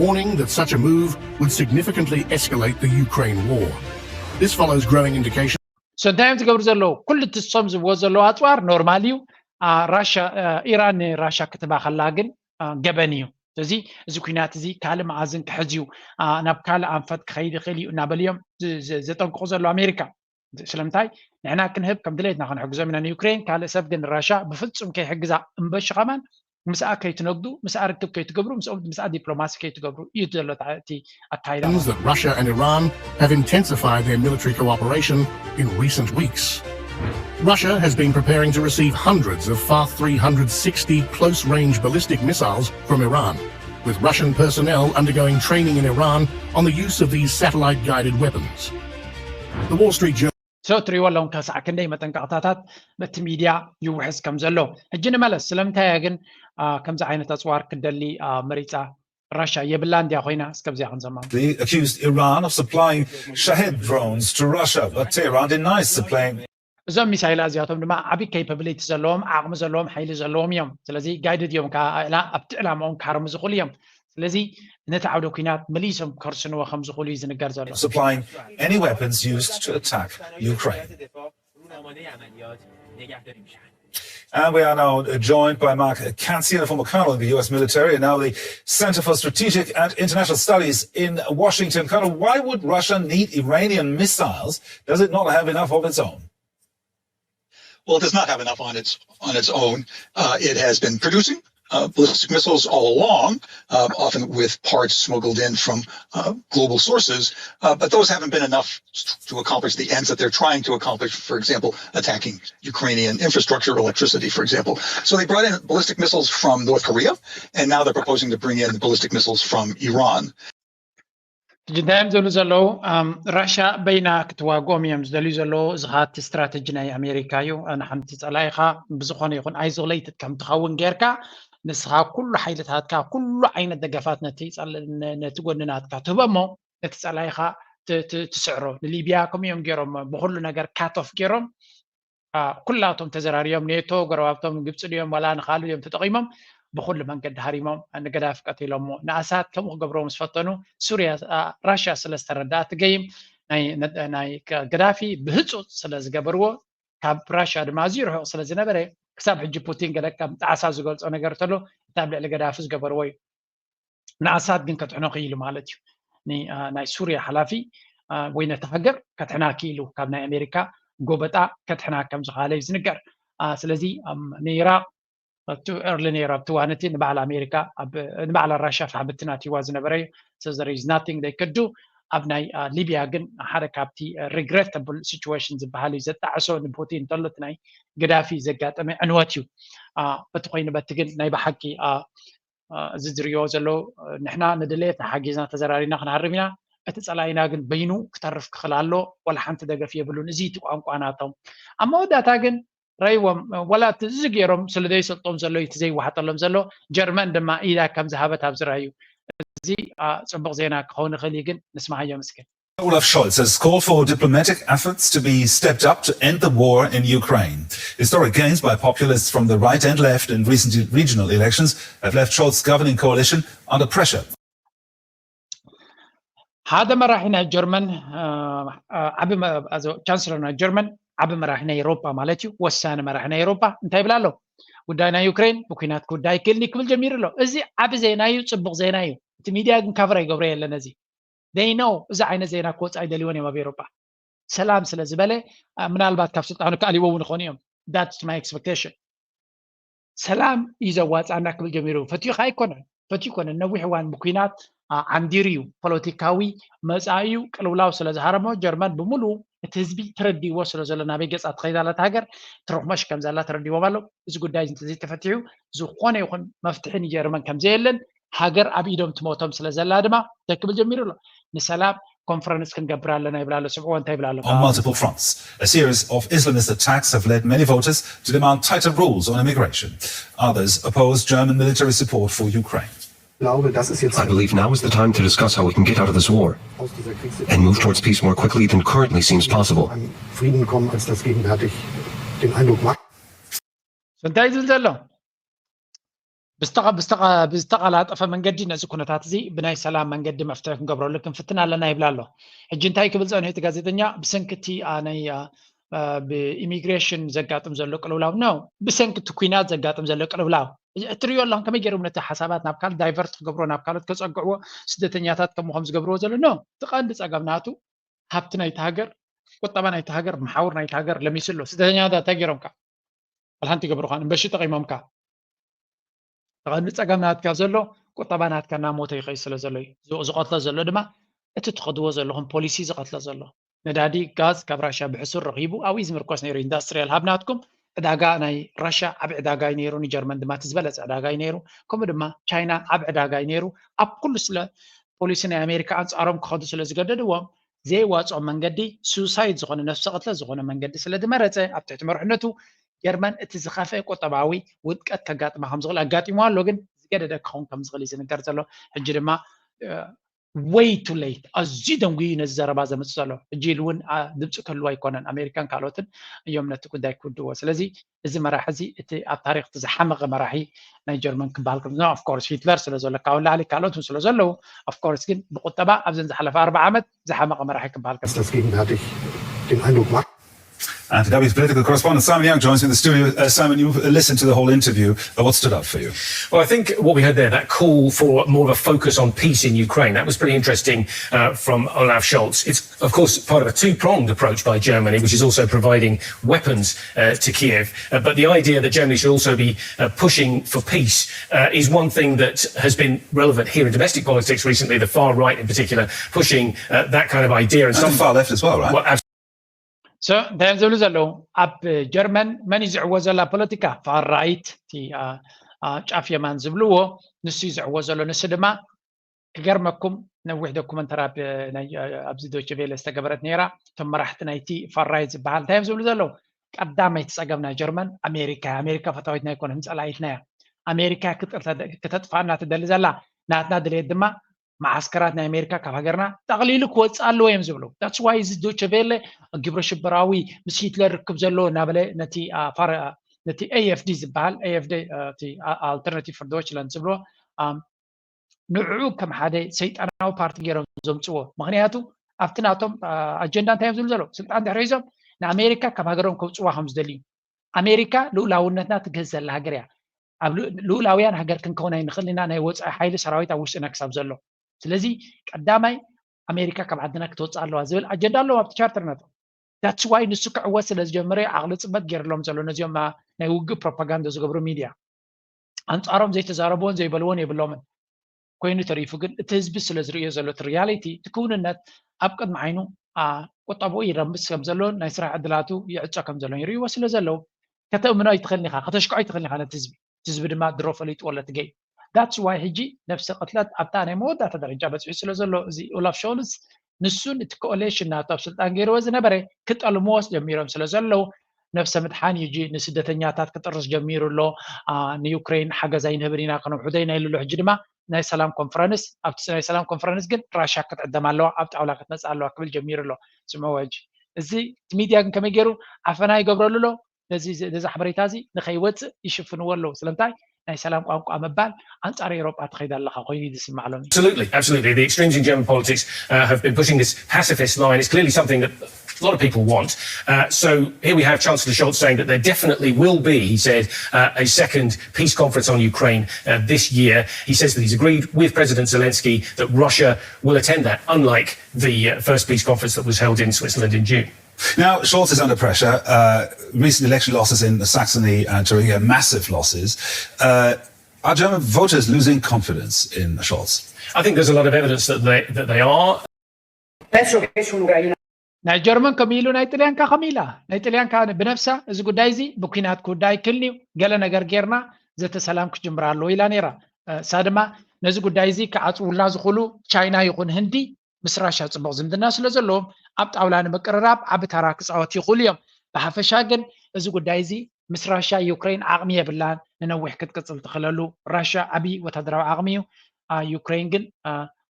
warning that such a move would significantly escalate the Ukraine war. This follows growing indications so እንታይ እዮም ዝገብሩ ዘለዉ? ኩሉ እቲ እሶም ዝብዎ ዘለዉ ኣፅዋር ኖርማል እዩ። ራሻ ኢራን ንራሻ ክትባ ከላ ግን ገበን እዩ። ስለዚ እዚ ኩናት እዚ ካልእ መኣዝን ክሕዝ እዩ፣ ናብ ካልእ ኣንፈት ክኸይድ ይኽእል እዩ እናበሉ እዮም ዘጠንቅቑ ዘለዉ ኣሜሪካ። ስለምንታይ ንሕና ክንህብ ከም ድሌትና ክንሕግዞም ኢና ንዩክሬን፣ ካልእ ሰብ ግን ንራሻ ብፍጹም ከይሕግዛ እምበሺ ከማን ምስኣ ከይትነግዱ፣ ምስኣ ርክብ ከይትገብሩ፣ ምስኣ ዲፕሎማሲ ከይትገብሩ እዩ ዘሎ እቲ ኣካይዳ። That Russia and Iran have intensified their military cooperation in recent weeks. Russia has been preparing to receive hundreds of Fath three hundred sixty close range ballistic missiles from Iran, with Russian personnel undergoing training in Iran on the use of these satellite guided weapons. The Wall Street Journal so ትሪእዎ ኣለኹም ከሳዕ ክንደይ መጠንቀቕታታት በቲ ሚድያ ይውሕዝ ከም ዘሎ። ሕጂ ንመለስ፣ ስለምንታይ እያ ግን ከምዚ ዓይነት ኣፅዋር ክደሊ መሪፃ? ራሻ የብላ እንድያ ኮይና እስከብዚያ ክንሰማ። Accused Iran of supplying Shahed drones to Russia, but Tehran denies supplying እዞም ሚሳይላ እዚኣቶም ድማ ዓብዪ ኬፓብሊቲ ዘለዎም ዓቕሚ ዘለዎም ሓይሊ ዘለዎም እዮም። ስለዚ ጋይድድ እዮም ኣብቲ ዕላማኦም ክሃርሙ ዝኽእሉ እዮም። ስለዚ ነቲ ዓውደ ኩናት መሊሶም ከርስንዎ ከም ዝኽእሉ እዩ ዝንገር ዘሎ። supplying any weapons used to attack Ukraine. And we are now joined by Mark Katzian, a former colonel in the U S military and now the Center for Strategic and International Studies in Washington. Colonel, why would Russia need Iranian missiles? Does it not have enough of its own? Well, it does not have enough on its on its own. Uh, it has been producing uh, ballistic missiles all along, uh, often with parts smuggled in from uh, global sources, uh, but those haven't been enough to accomplish the ends that they're trying to accomplish, for example, attacking Ukrainian infrastructure, electricity, for example. So they brought in ballistic missiles from North Korea, and now they're proposing to bring in ballistic missiles from Iran. ሕጂ እንታይ እዮም ዝብሉ ዘለዉ? ራሻ በይና ክትዋግኦም እዮም ዝደልዩ ዘለዉ። እዚ ኸዓ እቲ ስትራተጂ ናይ ኣሜሪካ እዩ። ንሓንቲ ጸላኢኻ ብዝኾነ ይኹን ኣይዞሌትድ ከም ትኸውን ጌርካ ንስኻ ኩሉ ሓይልታትካ ኩሉ ዓይነት ደገፋት ነቲ ጎኒ ናትካ ትህቦ እሞ ነቲ ጸላኢኻ ትስዕሮ። ንሊብያ ከምኡ እዮም ገይሮም ብኹሉ ነገር ካት ኦፍ ገይሮም ኩላቶም ተዘራርዮም ኔቶ ጎረባብቶም ግብፂ ድዮም ዋላ ንካሉ እዮም ተጠቂሞም ብኩሉ መንገዲ ሃሪሞም ንገዳፊ ቀቲሎሞ። ንኣሳድ ከምኡ ክገብርዎ ምስ ፈተኑ ሱርያ ራሽያ ስለ ዝተረድኣ እቲ ገይም ናይ ገዳፊ ብህፁፅ ስለ ዝገበርዎ ካብ ራሽያ ድማ ኣዝዩ ርሑቕ ስለ ዝነበረ ክሳብ ሕጂ ፑቲን ገለ ከም ጣዕሳ ዝገልፆ ነገር ተሎ እቲ ኣብ ልዕሊ ገዳፊ ዝገበርዎ እዩ። ንኣሳድ ግን ከድሕኖ ክኢሉ ማለት እዩ። ናይ ሱርያ ሓላፊ ወይ ነቲ ሃገር ከድሕና ክኢሉ ካብ ናይ ኣሜሪካ ጎበጣ ከድሕና ከም ዝኸኣለ እዩ ዝንገር። ስለዚ ንኢራቅ ቱ ኤርሊ ነይሩ ኣብቲ እዋን እቲ ንባዕል ኣሜሪካ ንባዕላ ራሽያ ፋሕብትና ትዋ ዝነበረ እዩ። So there is nothing they could do። ኣብ ናይ ሊብያ ግን ሓደ ካብቲ ሪግሬተብል ሲቹዌሽን ዝበሃል እዩ ዘጣዕሶ ንፑቲን እንተሎ እቲ ናይ ገዳፊ ዘጋጠመ ዕንወት እዩ። በቲ ኮይኑ በቲ ግን ናይ ብሓቂ እዚ ዝሪኦ ዘሎ ንሕና ንድሌት ንሓጊዝና ተዘራሪና ክንሃርም ኢና። እቲ ፀላኢና ግን በይኑ ክተርፍ ክኽእል ኣሎ። ዋላ ሓንቲ ደገፍ የብሉን። እዚ እቲ ቋንቋ ናቶም። ኣብ መወዳእታ ግን ረይዎም ዋላ እቲ እዚ ገይሮም ስለ ዘይሰልጦም ዘሎ እቲ ዘይወሓጠሎም ዘሎ ጀርመን ድማ ኢዳ ከም ዝሃበት ኣብዚ ረኣዩ። እዚ ፅቡቕ ዜና ክኸውን ይኽእል እዩ ግን ንስማሃዮ ምስኪን። Olaf Scholz has called for diplomatic efforts to be stepped up to end the war in Ukraine. Historic gains by populists from the right and left in recent regional elections have left Scholz's governing coalition under pressure. ሓደ መራሒ ናይ ጀርመን፣ እ፣ እ፣ ዓቢ መ-፣ ኣዞ-፣ ቻንስለር ናይ ጀርመን፣ ዓቢ መራሒ ናይ ኤሮፓ ማለት እዩ፣ ወሳኒ መራሒ ናይ ኤሮፓ እንታይ ይብል ኣሎ? ጉዳይ ናይ ዩክሬን ብኩናት ክውዳእ ኣይክእልን እዩ ክብል ጀሚሩ ኣሎ። እዚ ዓቢ ዜና እዩ፣ ጽቡቕ ዜና እዩ። እቲ ሚድያ ግን ካቨር ኣይገብሮ የለን። እዚ they know፣ እዚ ዓይነት ዜና ክወጽእ ኣይደልይዎን እዮም ኣብ ኤሮፓ። ሰላም ስለ ዝበለ፣ እ፣ ምናልባት ካብ ስልጣኑ ክኣልይዎ እውን ይኾኑ እዮም። That's my expectation። ሰላም እዩ ዘዋፅኣና ክብል ጀሚሩ። ፈትዩ ከኣ ኣይኮነን፣ ፈትዩ ኣይኮነን። ነዊሕ እዋን ብኲናት፣ አ፣ ዓንዲሩ እዩ። ፖለቲካዊ መጻኢኡ ቅልውላው ስለ ዝሃረሞ፣ ጀርመን ብምሉኡ እቲ ህዝቢ ተረዲእዎ ስለ ዘሎ፣ ናበይ ገጻ ትኸይድ ኣላ እታ ሃገር፣ ትረኽመሽ ከም ዘላ ተረዲእዎም ኣለዉ። እዚ ጉዳይ እንተዘይተፈቲሑ፣ ዝኾነ ይኹን መፍትሒ ንጀርመን ከም ዘየለን፣ ሃገር ኣብ ኢዶም ትሞቶም ስለ ዘላ ድማ እንታይ ክብል ጀሚሩ ኣሎ? ንሰላም ኮንፈረንስ ክንገብር ኣለና ይብል ኣሎ። ስምዕዎ እንታይ ይብል ኣሎ? On multiple fronts. A series of Islamist attacks have led many voters to demand tighter rules on immigration. Others oppose German military support for Ukraine. Ich glaube, das ist jetzt I believe now is the time to discuss how we can get out of this war aus dieser Krise and move towards peace more quickly than currently seems possible. An Frieden kommen, als das gegenwärtig den Eindruck macht. እንታይ ዝብል ዘሎ? ብዝተቐ-፣ ብዝተቐ-፣ ብዝተቐላጠፈ መንገዲ ነዚ ኩነታት እዚ ብናይ ሰላም መንገዲ መፍትሒ ክንገብረሉ ክንፍትን ኣለና ይብል ኣሎ። ሕጂ እንታይ ክብል ጸኒሑ እቲ ጋዜጠኛ? ብሰንኪ እቲ፣ አ፣ ናይ፣ አ፣ አ፣ ብኢሚግሬሽን ዘጋጥም ዘሎ ቅልውላው ነው፣ ብሰንኪ እቲ ኲናት ዘጋጥም ዘሎ ቅልውላው። እዚ እትርእዮ ኣለኹም ከመይ ገይሮም ነቲ ሓሳባት ናብ ካልእ ዳይቨርት ክገብርዎ፣ ናብ ካልኦት ከጸግዕዎ፣ ስደተኛታት ከምኡ ከም ዝገብርዎ ዘሎ ነው። እቲ ቀንዲ ጸገም ናቱ ሃብቲ ናይቲ ሃገር፣ ቁጠባ ናይቲ ሃገር፣ መሓውር ናይቲ ሃገር ለሚሱ ኣሎ። ስደተኛታት እንታይ ገይሮምካ? ዋላ ሓንቲ ይገብሩኻን፣ እምበሺ ጠቒሞምካ። እቲ ቀንዲ ጸገም ናትካ ዘሎ ቁጠባ ናትካ እናሞተ ይኸይድ ስለ ዘሎ እዩ። ዝ-፣ ዝቐትሎ ዘሎ ድማ እቲ ትኸድዎ ዘለኹም ፖሊሲ ዝቐትሎ ዘሎ። ነዳዲ፣ ጋዝ ካብ ራሽያ ብሕሱር ረኺቡ ኣብኡ እዩ ዝምርኮስ ነይሩ። ኢንዳስትሪያል ሃብ ናትኩም ዕዳጋ ናይ ራሽያ ዓቢ ዕዳጋ እዩ ነይሩ፣ ንጀርመን ድማ እቲ ዝበለጸ ዕዳጋ እዩ ነይሩ። ከምኡ ድማ ቻይና ዓቢ ዕዳጋ እዩ ነይሩ። ኣብ ኩሉ ስለ ፖሊሲ ናይ ኣሜሪካ ኣንጻሮም ክኸዱ ስለ ዝገደድዎም፣ ዘይዋጽኦም መንገዲ፣ ሱሳይድ ዝኾነ፣ ነፍሰ ቅትለት ዝኾነ መንገዲ ስለ ዝመረጸ፣ ኣብ ትሕቲ መርሕነቱ ጀርመን እቲ ዝኸፍአ ቁጠባዊ ውድቀት ከጋጥማ ከም ዝኽእል ኣጋጢምዋ ኣሎ። ግን ዝገደደ ክኸውን ከም ዝኽእል እዩ ዝንገር ዘሎ። ሕጂ ድማ፣ እ፣ way too late፣ ኣዝዩ ደንጉዩ ነዚ ዘረባ ዘምጽእ ዘሎ። ሕጂ ኢሉ እውን፣ አ፣ ድምጺ ክህልዎ ኣይኮነን። ኣሜሪካን ካልኦትን እዮም ነቲ ጉዳይ ክውድዎ። ስለዚ እዚ መራሒ እዚ እቲ ኣብ ታሪኽ እቲ ዝሓመቐ መራሒ ናይ ጀርመን ክበሃል ከም፣ ኦፍ ኮርስ ሂትለር ስለ ዘሎ፣ ካብኡ ንላዕሊ ካልኦት እውን ስለ ዘለዉ፣ ኦፍ ኮርስ ግን ብቁጠባ ኣብዘን ዝሓለፈ ኣርብዓ ዓመት ዝሓመቐ መራሒ ክበሃል ከም Dass das gegenwärtig den Eindruck macht. And W T political correspondent Simon Young joins me in the studio. Uh, Simon, you've listened to the whole interview. Uh, what stood out for you? Well, I think what we heard there, that call for more of a focus on peace in Ukraine, that was pretty interesting uh, from Olaf Scholz. It's, of course, part of a two pronged approach by Germany, which is also providing weapons uh, to Kiev. Uh, but the idea that Germany should also be uh, pushing for peace uh, is one thing that has been relevant here in domestic politics recently, the far right in particular, pushing uh, that kind of idea. And And the far left as well, right? Well, So እንታይ እዮም ዝብሉ ዘለዉ? ኣብ ጀርመን መን እዩ ዝዕዎ ዘላ ፖለቲካ? ፋር ራይት፣ እቲ፣ አ፣ አ፣ ጫፍ የማን ዝብልዎ፣ ንሱ እዩ ዝዕዎ ዘሎ። ንሱ ድማ ክገርመኩም፣ ነዊሕ ዶኩመንተሪ ኣብ፣ ናይ፣ አ፣ ኣብዚ ዶይቸ ቬለ ዝተገበረት ነይራ። እቶም መራሕቲ ናይቲ ፋር ራይት ዝበሃል እንታይ እዮም ዝብሉ ዘለዉ? ቀዳመይቲ ጸገም ናይ ጀርመን ኣሜሪካ እያ። ኣሜሪካ ፈታዊትና ኣይኮነትን፣ ጸላኢትና እያ። ኣሜሪካ ክጥርተ-፣ ክተጥፋና ትደሊ ዘላ። ናትና ድሌት ድማ መዓስከራት ናይ ኣሜሪካ ካብ ሃገርና ጠቕሊሉ ክወፅእ ኣለዎ እዮም ዝብሉ። That's why እዚ ዶቸ ቬለ ግብረ ሽበራዊ ምስ ሂትለር ርክብ ዘለዎ እናበለ ነቲ፣ አ፣ ፋረ-፣ ነቲ ኤ ኤፍ ዲ ዝበሃል፣ ኤ ኤፍ ዲ፣ አ፣ እቲ፣ አ፣ ኣልተርናቲቭ ፎር ዶይችላንድ ዝብልዎ፣ አ፣ ንዕኡ ከም ሓደ ሰይጣናዊ ፓርቲ ገይሮም ዘምፅዎ። ምኽንያቱ ኣብቲ ናቶም፣ አ፣ ኣጀንዳ እንታይ እዮም ዝብሉ ዘለዉ? ስልጣን ድሕሪ ሒዞም ንኣሜሪካ ካብ ሃገሮም ከውፅዋ ከም ዝደልዩ። ኣሜሪካ ልኡላውነትና ትግህስ ዘላ ሃገር እያ። ኣብ ልኡ-፣ ልኡላውያን ሃገር ክንከውን ኣይንኽእልን ኢና፣ ናይ ወጻኢ ሓይሊ ሰራዊት ኣብ ውሽጥና ክሳብ ዘሎ። ስለዚ ቀዳማይ ኣሜሪካ ካብ ዓድና ክትወጽእ ኣለዋ ዝብል ኣጀንዳ ኣለዎም ኣብቲ ቻርተር ናቶም። That's why ንሱ ክዕወት ስለ ዝጀመረ እዩ ዓቕሊ ጽበት ገይርሎም ዘሎ ነዚኦም፣ አ፣ ናይ ውግእ ፕሮፓጋንዳ ዝገብሩ ሚድያ። ኣንጻሮም ዘይተዛረብዎን ዘይበልዎን የብሎምን። ኮይኑ ተሪፉ ግን እቲ ህዝቢ ስለ ዝርእዮ ዘሎ እቲ ሪያሊቲ፣ እቲ ክውንነት ኣብ ቅድሚ ዓይኑ፣ አ፣ ቁጠብኡ ይረምስ ከም ዘሎ፣ ናይ ስራሕ ዕድላቱ ይዕጾ ከም ዘሎ ይርእይዎ ስለ ዘለዉ፣ ከተእምኖ ኣይትኽእልን ኢኻ፣ ከተሽክዖ ኣይትኽእልን ኢኻ ነቲ ህዝቢ። እቲ ህዝቢ ድማ ድሮ ፈሊጥዎ ኣሎ እቲ ጌም። That's why ሕጂ ነፍሰ ቅትለት ኣብታ ናይ መወዳእታ ደረጃ በጺሑ ስለ ዘሎ፣ እዚ ኦላፍ ሾልስ ንሱን እቲ ኮኦሌሽን ናቱ ኣብ ስልጣን ገይርዎ ዝነበረ ክጠልምዎ ጀሚሮም ስለ ዘለዉ፣ ነብሰ ምድሓን እዩ ንስደተኛታት ክጥርስ ጀሚሩ ኣሎ። ንዩክሬን ሓገዝ ኣይንህብን ኢና፣ ከነውሕዶ ኢና ኢሉ ኣሎ። ሕጂ ድማ ናይ ሰላም ኮንፈረንስ፣ ኣብቲ ናይ ሰላም ኮንፈረንስ ግን ራሽያ ክትዕደም ኣለዋ፣ ኣብ ጣውላ ክትመፅእ ኣለዋ ክብል ጀሚሩ ኣሎ። ስምዕዎ ሕጂ። እዚ እቲ ሚድያ ግን ከመይ ገይሩ ዓፈና ይገብረሉ ኣሎ? ነዚ ሓበሬታ እዚ ንኸይወፅእ ይሽፍንዎ ኣለዉ። ስለምንታይ? ናይ ሰላም ቋንቋ ምባል ኣንጻር ኤውሮጳ ትኸይድ ኣለኻ ኮይኑ እዩ ዝስማዕ ሎሚ። Absolutely, absolutely. The extremes in German politics uh, have been pushing this pacifist line. It's clearly something that a lot of people want. Uh, so here we have Chancellor Scholz saying that there definitely will be, he said, uh, a second peace conference on Ukraine uh, this year. He says that he's agreed with President Zelensky that Russia will attend that, unlike the uh, first peace conference that was held in Switzerland in June. Now, Scholz is under pressure. Uh, recent election losses in Saxony and Thuringia, massive losses. Uh, are German voters losing confidence in Scholz? I think there's a lot of evidence that they, that they are. Penso che su l'Ucraina ናይ ጀርመን ከም ኢሉ ናይ ጥልያንካ ከም ኢላ ናይ ጥልያንካ ብነፍሳ እዚ ጉዳይ እዚ ብኩናት ክውዳ ኣይክልን እዩ፣ ገለ ነገር ጌርና ዘተ ሰላም ክጅምር ኣለዎ ኢላ ነይራ። እሳ ድማ ነዚ ጉዳይ እዚ ክዓፅውልና ዝኽእሉ ቻይና ይኹን ህንዲ ምስ ራሻ ፅቡቕ ዝምድና ስለ ዘለዎም ኣብ ጣውላ ንምቅርራብ ዓቢ ተራ ክፃወት ይኽእሉ እዮም። ብሓፈሻ ግን እዚ ጉዳይ እዚ ምስ ራሻ ዩክሬን ዓቕሚ የብላን ንነዊሕ ክትቅፅል ትኽእለሉ። ራሻ ዓቢ ወታደራዊ ዓቕሚ እዩ። ዩክሬን ግን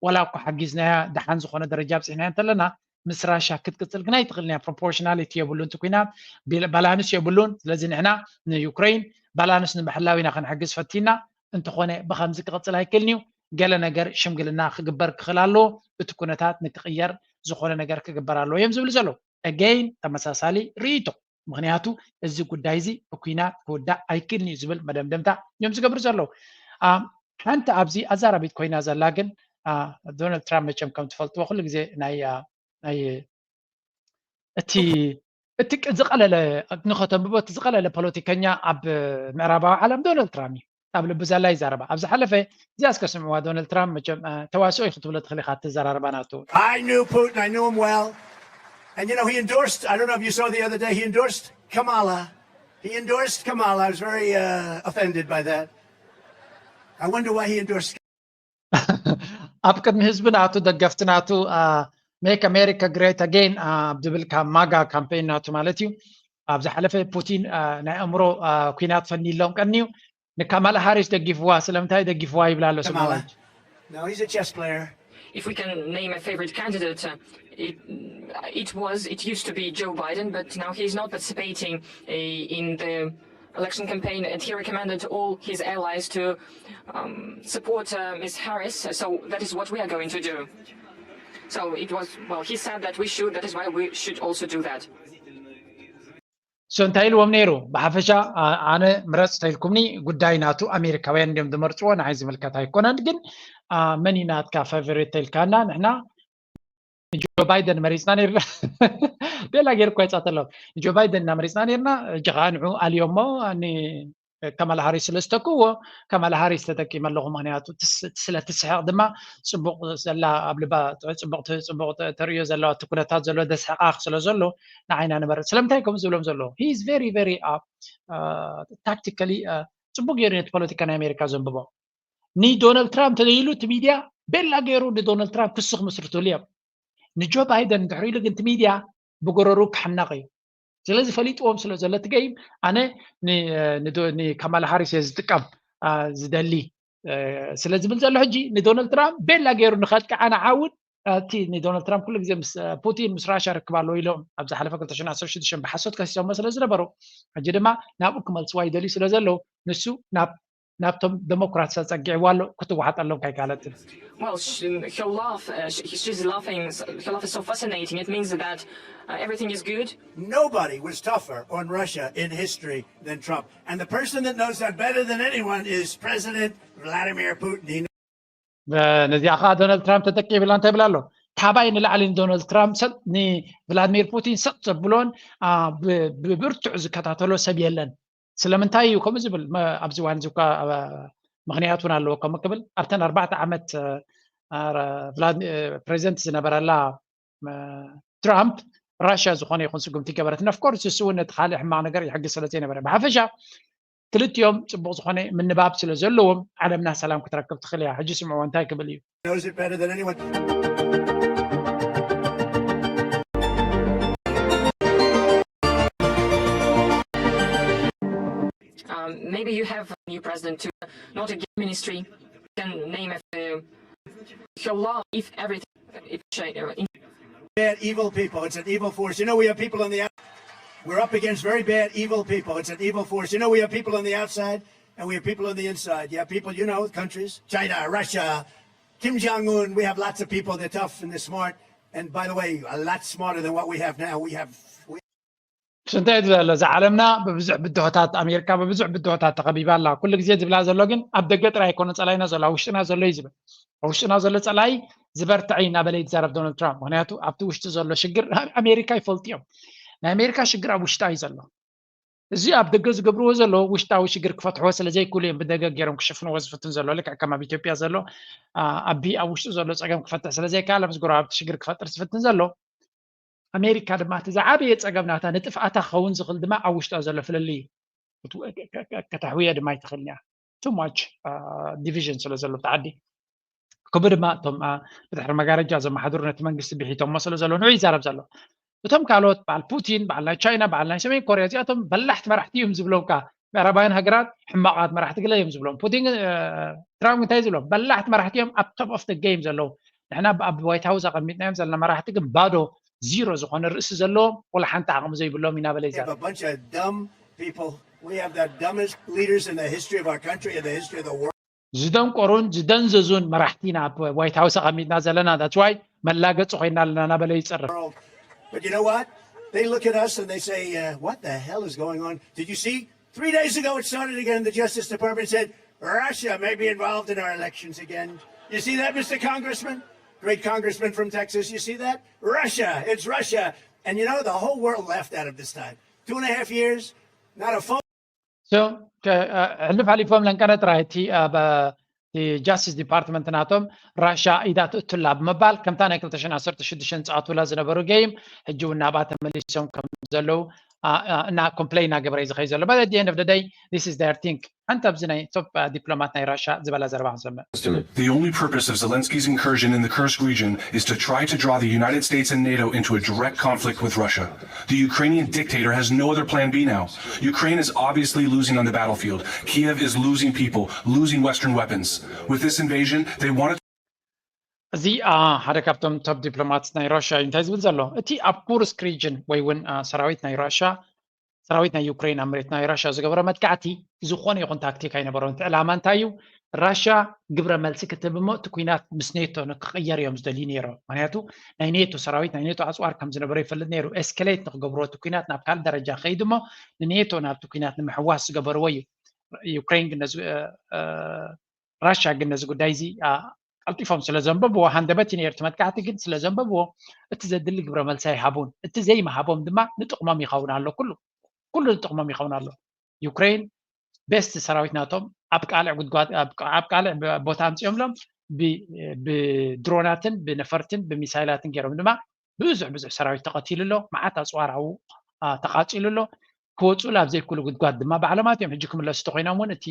ዋላ እኳ ሓጊዝናያ ደሓን ዝኾነ ደረጃ ኣብፅሕናያ እንተለና ምስ ራሻ ክትቅፅል ግን ኣይትኽእልን እያ። ፕሮፖርሽናሊቲ የብሉን እቲ ኩናት፣ ባላንስ የብሉን። ስለዚ ንሕና ንዩክሬን ባላንስ ንምሕላው ኢና ክንሕግዝ ፈቲና፣ እንተኾነ ብኸምዚ ክቕፅል ኣይክእልን እዩ። ገለ ነገር ሽምግልና ክግበር ክኽእል ኣለዎ። እቲ ኩነታት ንክቕየር ዝኾነ ነገር ክግበር ኣለዎ እዮም ዝብሉ ዘለዉ። ኣገይን ተመሳሳሊ ርእይቶ። ምኽንያቱ እዚ ጉዳይ እዚ ብኲናት ክውዳእ ኣይክእልን እዩ ዝብል መደምደምታ እዮም ዝገብሩ ዘለዉ። ሓንቲ ኣብዚ ኣዛራቢት ኮይና ዘላ ግን ዶናልድ ትራምፕ መቸም ከም ትፈልጥዎ ኩሉ ግዜ ናይ ናይ እቲ እቲ ዝቐለለ ንኸተንብቦ እቲ ዝቐለለ ፖለቲከኛ ኣብ ምዕራባዊ ዓለም ዶናልድ ትራምፕ እዩ። ኣብ ልቢ ዘላ ይዛረባ። ኣብ ዝሓለፈ እዚኣ እስከ ስምዕዋ። ዶናልድ ትራምፕ መቸም ተዋስኦ እዩ ክትብሎ ትኽእል ኢኻ። እቲ ዘራርባ ናቱ I knew Putin. I knew him well. And you know, he endorsed, I don't know if you saw the other day, he endorsed Kamala. He endorsed Kamala. I was very uh, offended by that. I wonder why he endorsed ኣብ ቅድሚ ህዝቢ ናቱ ደገፍቲ ናቱ make America great again ኣብ ዝብል ካብ ማጋ ካምፔን ናቱ ማለት እዩ። ኣብ ዝሓለፈ ፑቲን ናይ ኣእምሮ ኩናት ፈኒሎም ቀንዩ ንካማላ ሃሪስ ደጊፍዋ። ስለምንታይ ደጊፍዋ ይብላ ኣሎ ስምዕዋ። No, he's a chess player. If we can name a favorite candidate, uh, it, it was, it used to be Joe Biden, but now he's not participating uh, in the election campaign, and he recommended all his allies to um, support uh, Ms. Harris. So that is what we are going to do. So it was, well, he said that we should, that is why we should also do that. So እንታይ ኢልዎም ነይሩ? ብሓፈሻ ኣነ ምረፅ ተይልኩምኒ ጉዳይ ናቱ ኣሜሪካውያን እንዲዮም ዝመርፅዎ፣ ንዓይ ዝምልከት ኣይኮነን። ግን መን እዩ ናትካ ፌቨሪት ተይልካና ንሕና ንጆ ባይደን መሪፅና ነርና። ቤላ ገይር እኳ ይፃተሎም ንጆ ባይደን እና መሪፅና ነርና። እጂ ከዓ ንዑ ኣልዮሞ ከማላ ሃሪስ ስለ ዝተክዎ ከማላ ሃሪስ ተጠቂመ ኣለኹ። ምክንያቱ ስለ ትስሕቕ ድማ ፅቡቅ ዘላ ኣብ ልባ ፅቡቅ ፅቡቅ ተርእዮ ዘለዋ እቲ ኩነታት ዘሎ ደስሕቃ ስለ ዘሎ ንዓይና ንመርፅ። ስለምንታይ ከምኡ ዝብሎም ዘለዎ he is very very tactically ፅቡቅ ገይሩ ነቲ ፖለቲካ ናይ ኣሜሪካ ዘንብቦ። ንዶናልድ ትራምፕ ተደይሉ እቲ ሚድያ ቤላ ገይሩ ንዶናልድ ትራምፕ ክሲ ክምስርትሉ እዮም። ንጆ ባይደን እንድሕር ኢሉ ግን እቲ ሚድያ ብጎረሩ ክሕነቕ እዩ። ስለዚ ፈሊጥዎም ስለ ዘሎ እቲ ገይም ኣነ ንካማላ ሃሪስ እየ ዝጥቀም ዝደሊ ስለ ዝብል ዘሎ ሕጂ ንዶናልድ ትራምፕ ቤላ ገይሩ ንኸጥቅዓ ንዓውን እቲ ንዶናልድ ትራምፕ ኩሉ ግዜ ምስ ፑቲን ምስ ራሽያ ርክብ ኣለዎ ኢሎም ኣብ ዝሓለፈ ክልተ ሽሕን ዓሰርተ ሽዱሽተን ብሓሶት ከሲሶሞ ስለ ዝነበሩ ሕጂ ድማ ናብኡ ክመልስዋ ይደልዩ ስለ ዘለዉ ንሱ ናብ ናብቶም ደሞክራት ኣፀጊዕዋ ኣሎ ክትወሓጠሎም ከይካለትን Well, she, her laugh, uh, she, she's laughing, her laugh is so fascinating. It means that uh, everything is good. Nobody was tougher on Russia in history than Trump. And the person that knows that better than anyone is President Vladimir Putin. He ነዚኣ ከዓ ዶናልድ ትራምፕ ተጠቂብላ እንታይ ብላ ኣሎ? ካባይ ንላዕሊ ንዶናልድ ትራምፕ ሰጥ ንቭላድሚር ፑቲን ሰጥ ዘብሎን ብብርቱዕ ዝከታተሎ ሰብ የለን። ስለምንታይ እዩ ከምኡ ዝብል? ኣብዚ ዋን እዚ እኳ ምክንያት እውን ኣለዎ። ከምኡ ክብል ኣብተን ኣርባዕተ ዓመት ፕሬዚደንት ዝነበረላ ትራምፕ ራሽያ ዝኾነ ይኹን ስጉምቲ ገበረትን ኦፍኮርስ እሱ እውን ነቲ ካልእ ሕማቕ ነገር ይሕግዝ ስለ ዘይነበረ ብሓፈሻ ክልቲኦም ፅቡቕ ዝኾነ ምንባብ ስለ ዘለዎም ዓለምና ሰላም ክትረክብ ትኽእል እያ። ሕጂ ስምዕዎ እንታይ ክብል እዩ? knows it better than anyone. Maybe you have a new president too, not a gay ministry. You can name it. Uh, halal if everything. If China, in Bad evil people. It's an evil force. You know, we have people on the out- We're up against very bad evil people. It's an evil force. You know, we have people on the outside and we have people on the inside. Yeah, people, you know, countries, China, Russia, Kim Jong Un. We have lots of people. They're tough and they're smart. And by the way, a lot smarter than what we have now. We have we እንታይ እዩ ዘሎ? እዛ ዓለምና ብብዙሕ ብድሆታት፣ ኣሜሪካ ብብዙሕ ብድሆታት ተኸቢባ ኣላ። ኩሉ ግዜ ዝብላ ዘሎ ግን ኣብ ደገ ጥራይ ኣይኮነ ጸላይና ዘሎ፣ ኣብ ውሽጥና ዘሎ እዩ ዝብል። ኣብ ውሽጥና ዘሎ ጸላይ ዝበርትዐ እዩ እናበለ ይዛረብ ዶናልድ ትራምፕ። ምክንያቱ ኣብቲ ውሽጢ ዘሎ ሽግር ኣሜሪካ ይፈልጡ እዮም። ናይ ኣሜሪካ ሽግር ኣብ ውሽጣ እዩ ዘሎ። እዚ ኣብ ደገ ዝገብርዎ ዘሎ ውሽጣዊ ሽግር ክፈትሕዎ ስለ ዘይክእሉ እዮም ብደገ ገይሮም ክሽፍንዎ ዝፍትን ዘሎ። ልክዕ ከም ኣብ ኢትዮጵያ ዘሎ ኣቢ ኣብ ውሽጡ ዘሎ ጸገም ክፈትሕ ስለ ዘይከኣለ ምስ ጎረባብቲ ሽግር ክፈጥር ዝፍትን ዘሎ። ኣሜሪካ ድማ እቲ ዝዓበየ ጸገም ናታ ንጥፍኣታ ክኸውን ዝኽእል ድማ ኣብ ውሽጣ ዘሎ ፍልልይ ከተሕውዮ ድማ ኣይትኽእልን እያ። Too much division ስለ ዘሎ ኣብቲ ዓዲ። ከምኡ ድማ እቶም ብድሕሪ መጋረጃ ዘመሓድሩ ነቲ መንግስቲ ብሒቶሞ ስለ ዘሎ ንዑ ይዛረብ ዘሎ። እቶም ካልኦት በዓል ፑቲን፣ በዓል ናይ ቻይና፣ በዓል ናይ ሰሜን ኮርያ እዚኣቶም በላሕቲ መራሕቲ እዮም ዝብሎም። ምዕራባውያን ሃገራት ሕማቓት መራሕቲ ገለ እዮም ዝብሎም። ፑቲን ትራምፕ እንታይ ዝብሎም? በላሕቲ መራሕቲ እዮም፣ ኣብ top of the game ዘለዉ። ንሕና ኣብ ዋይት ሃውስ ኣቐሚጥናዮም ዘለና መራሕቲ ግን ባዶ ዚሮ ዝኾነ ርእሲ ዘለዎም ወላ ሓንቲ ዓቕሚ ዘይብሎም እናበለ ይዛረብ። We have the dumbest leaders in the history of our country and the history of the world. ዝደንቆሩን ዝደንዘዙን መራሕቲ ኢና ኣብ ዋይት ሃውስ ኣቐሚጥና ዘለና። That's why መላገፂ ኮይና ኣለና እናበለ ይፀርፍ። But you know what? They look at us and they say, uh, what the hell is going on? Did you see? Three days ago, it started again. The Justice Department said Russia may be involved in our elections again. You see that, Mister Congressman? Great congressman from Texas. You see that? Russia. It's Russia. And you know, the whole world laughed at him this time. Two and a half years, not a phone. ሕልፍ ሓሊፎም ለንቀነ ጥራይ እቲ ኣብ ጃስቲስ ዲፓርትመንት ናቶም ራሻ ኢዳ ትእቱላ ብምባል ከምታ ናይ ክልተ ሽሕን ዓሰርተ ሽዱሽተን ዝፃወቱላ ዝነበሩ ጌም ሕጂ እውን ናብኣ ተመሊሶም ከም ዘለዉ እና ኮምፕሌን እናገበረ እዩ ዝኸይ ዘሎ። But at the end of the day, this is their thing. ሓንቲ ኣብዚ ናይ ቶፕ ዲፕሎማት ናይ ራሻ ዝበላ ዘረባ ክንሰምዕ። The only purpose of Zelensky's incursion in the Kursk region is to try to draw the United States and NATO into a direct conflict with Russia. The Ukrainian dictator has no other plan B now. Ukraine is obviously losing on the battlefield. Kiev is losing people, losing Western weapons. With this invasion, they want to እዚ ሓደ ካብቶም ቶፕ ዲፕሎማት ናይ ራሽያ እዩ። እንታይ ዝብል ዘሎ? እቲ ኣብ ኩርስክ ሪጅን ወይ እውን ሰራዊት ናይ ራሽያ ሰራዊት ናይ ዩክሬን ኣብ መሬት ናይ ራሽያ ዝገበሮ መጥቃዕቲ ዝኾነ ይኹን ታክቲክ ኣይነበሮን። እቲ ዕላማ እንታይ እዩ? ራሽያ ግብረ መልሲ ክትህብ እሞ እቲ ኩናት ምስ ኔቶ ንክቕየር እዮም ዝደልዩ ነይሮም። ምክንያቱ ናይ ኔቶ ሰራዊት ናይ ኔቶ ኣፅዋር ከም ዝነበረ ይፈልጥ ነይሩ። ኤስከሌት ንክገብርዎ እቲ ኩናት ናብ ካልእ ደረጃ ከይድ እሞ ንኔቶ ናብቲ ኩናት ንምሕዋስ ዝገበርዎ እዩ። ዩክሬን ግን ነዚ ራሽያ ግን ነዚ ጉዳይ እዚ ቀልጢፎም ስለ ዘንበብዎ ሃንደበት እዩ ነይሩ። እቲ መጥቃዕቲ ግን ስለ ዘንበብዎ እቲ ዘድሊ ግብረ መልሲ ኣይሃቡን። እቲ ዘይምሃቦም ድማ ንጥቕሞም ይኸውን ኣሎ። ኩሉ ኩሉ ንጥቕሞም ይኸውን ኣሎ። ዩክሬን ቤስት ሰራዊት ናቶም ኣብ ቃልዕ ጉድጓድ ኣብ ቃልዕ ቦታ ኣምፂኦምሎም ብድሮናትን ብነፈርትን ብሚሳይላትን ገይሮም ድማ ብዙሕ ብዙሕ ሰራዊት ተቐቲሉ ኣሎ። መዓት ኣፅዋር ኣብኡ ተቓፂሉ ኣሎ። ክወፁ ኣብ ዘይክእሉ ጉድጓድ ድማ ባዕሎም ኣትዮም። ሕጂ ክምለሱ ተኮይኖም እውን እቲ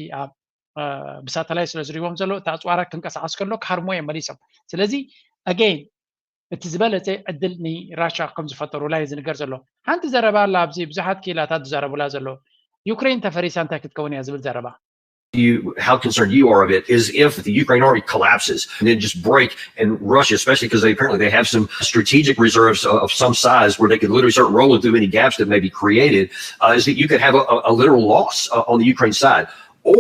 ብሳተላይት ስለ ዝሪዎም ዘሎ እቲ ኣፅዋራት ክንቀሳቐስ ከሎ ክሃርሞ እዮም መሊሶም። ስለዚ ኣገይን እቲ ዝበለፀ ዕድል ንራሻ ከም ዝፈጠሩላ እዩ ዝንገር ዘሎ። ሓንቲ ዘረባ ኣላ ኣብዚ ብዙሓት ክኢላታት ዝዛረቡላ ዘሎ ዩክሬን ተፈሪሳ እንታይ ክትከውን እያ ዝብል ዘረባ። You, how concerned you are of it is if the Ukraine army collapses and then just break and Russia, especially because they apparently they have some strategic reserves of, of some size where they could literally start rolling through any gaps that may be created, uh, is that you could have a, a literal loss uh, on the Ukraine side.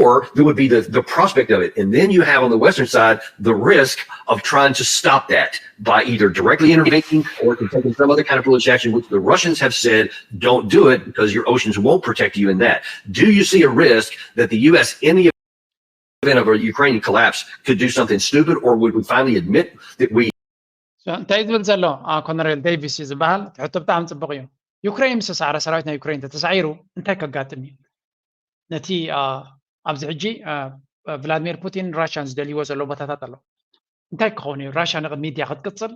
Or there would be the, the prospect of it. And then you have on the Western side the risk of trying to stop that by either directly intervening or taking some other kind of political action, which the Russians have said don't do it because your oceans won't protect you in that. Do you see a risk that the U S, in the event of a Ukrainian collapse, could do something stupid, or would we finally admit that we እንታይ ዝብል ዘሎ ኮነሬል ዴቪስ እዩ ዝበሃል። ሕቶ ብጣዕሚ ፅቡቅ እዩ። ዩክሬን ምስ ተሳዕረ ሰራዊት ናይ ዩክሬን ተተሳዒሩ እንታይ ከጋጥም እዩ? ነቲ ኣብዚ ሕጂ ቭላድሚር ፑቲን ራሽያን ዝደልይዎ ዘሎ ቦታታት ኣሎ። እንታይ ክኸውን እዩ? ራሽያ ንቅድሚት ድያ ክትቅፅል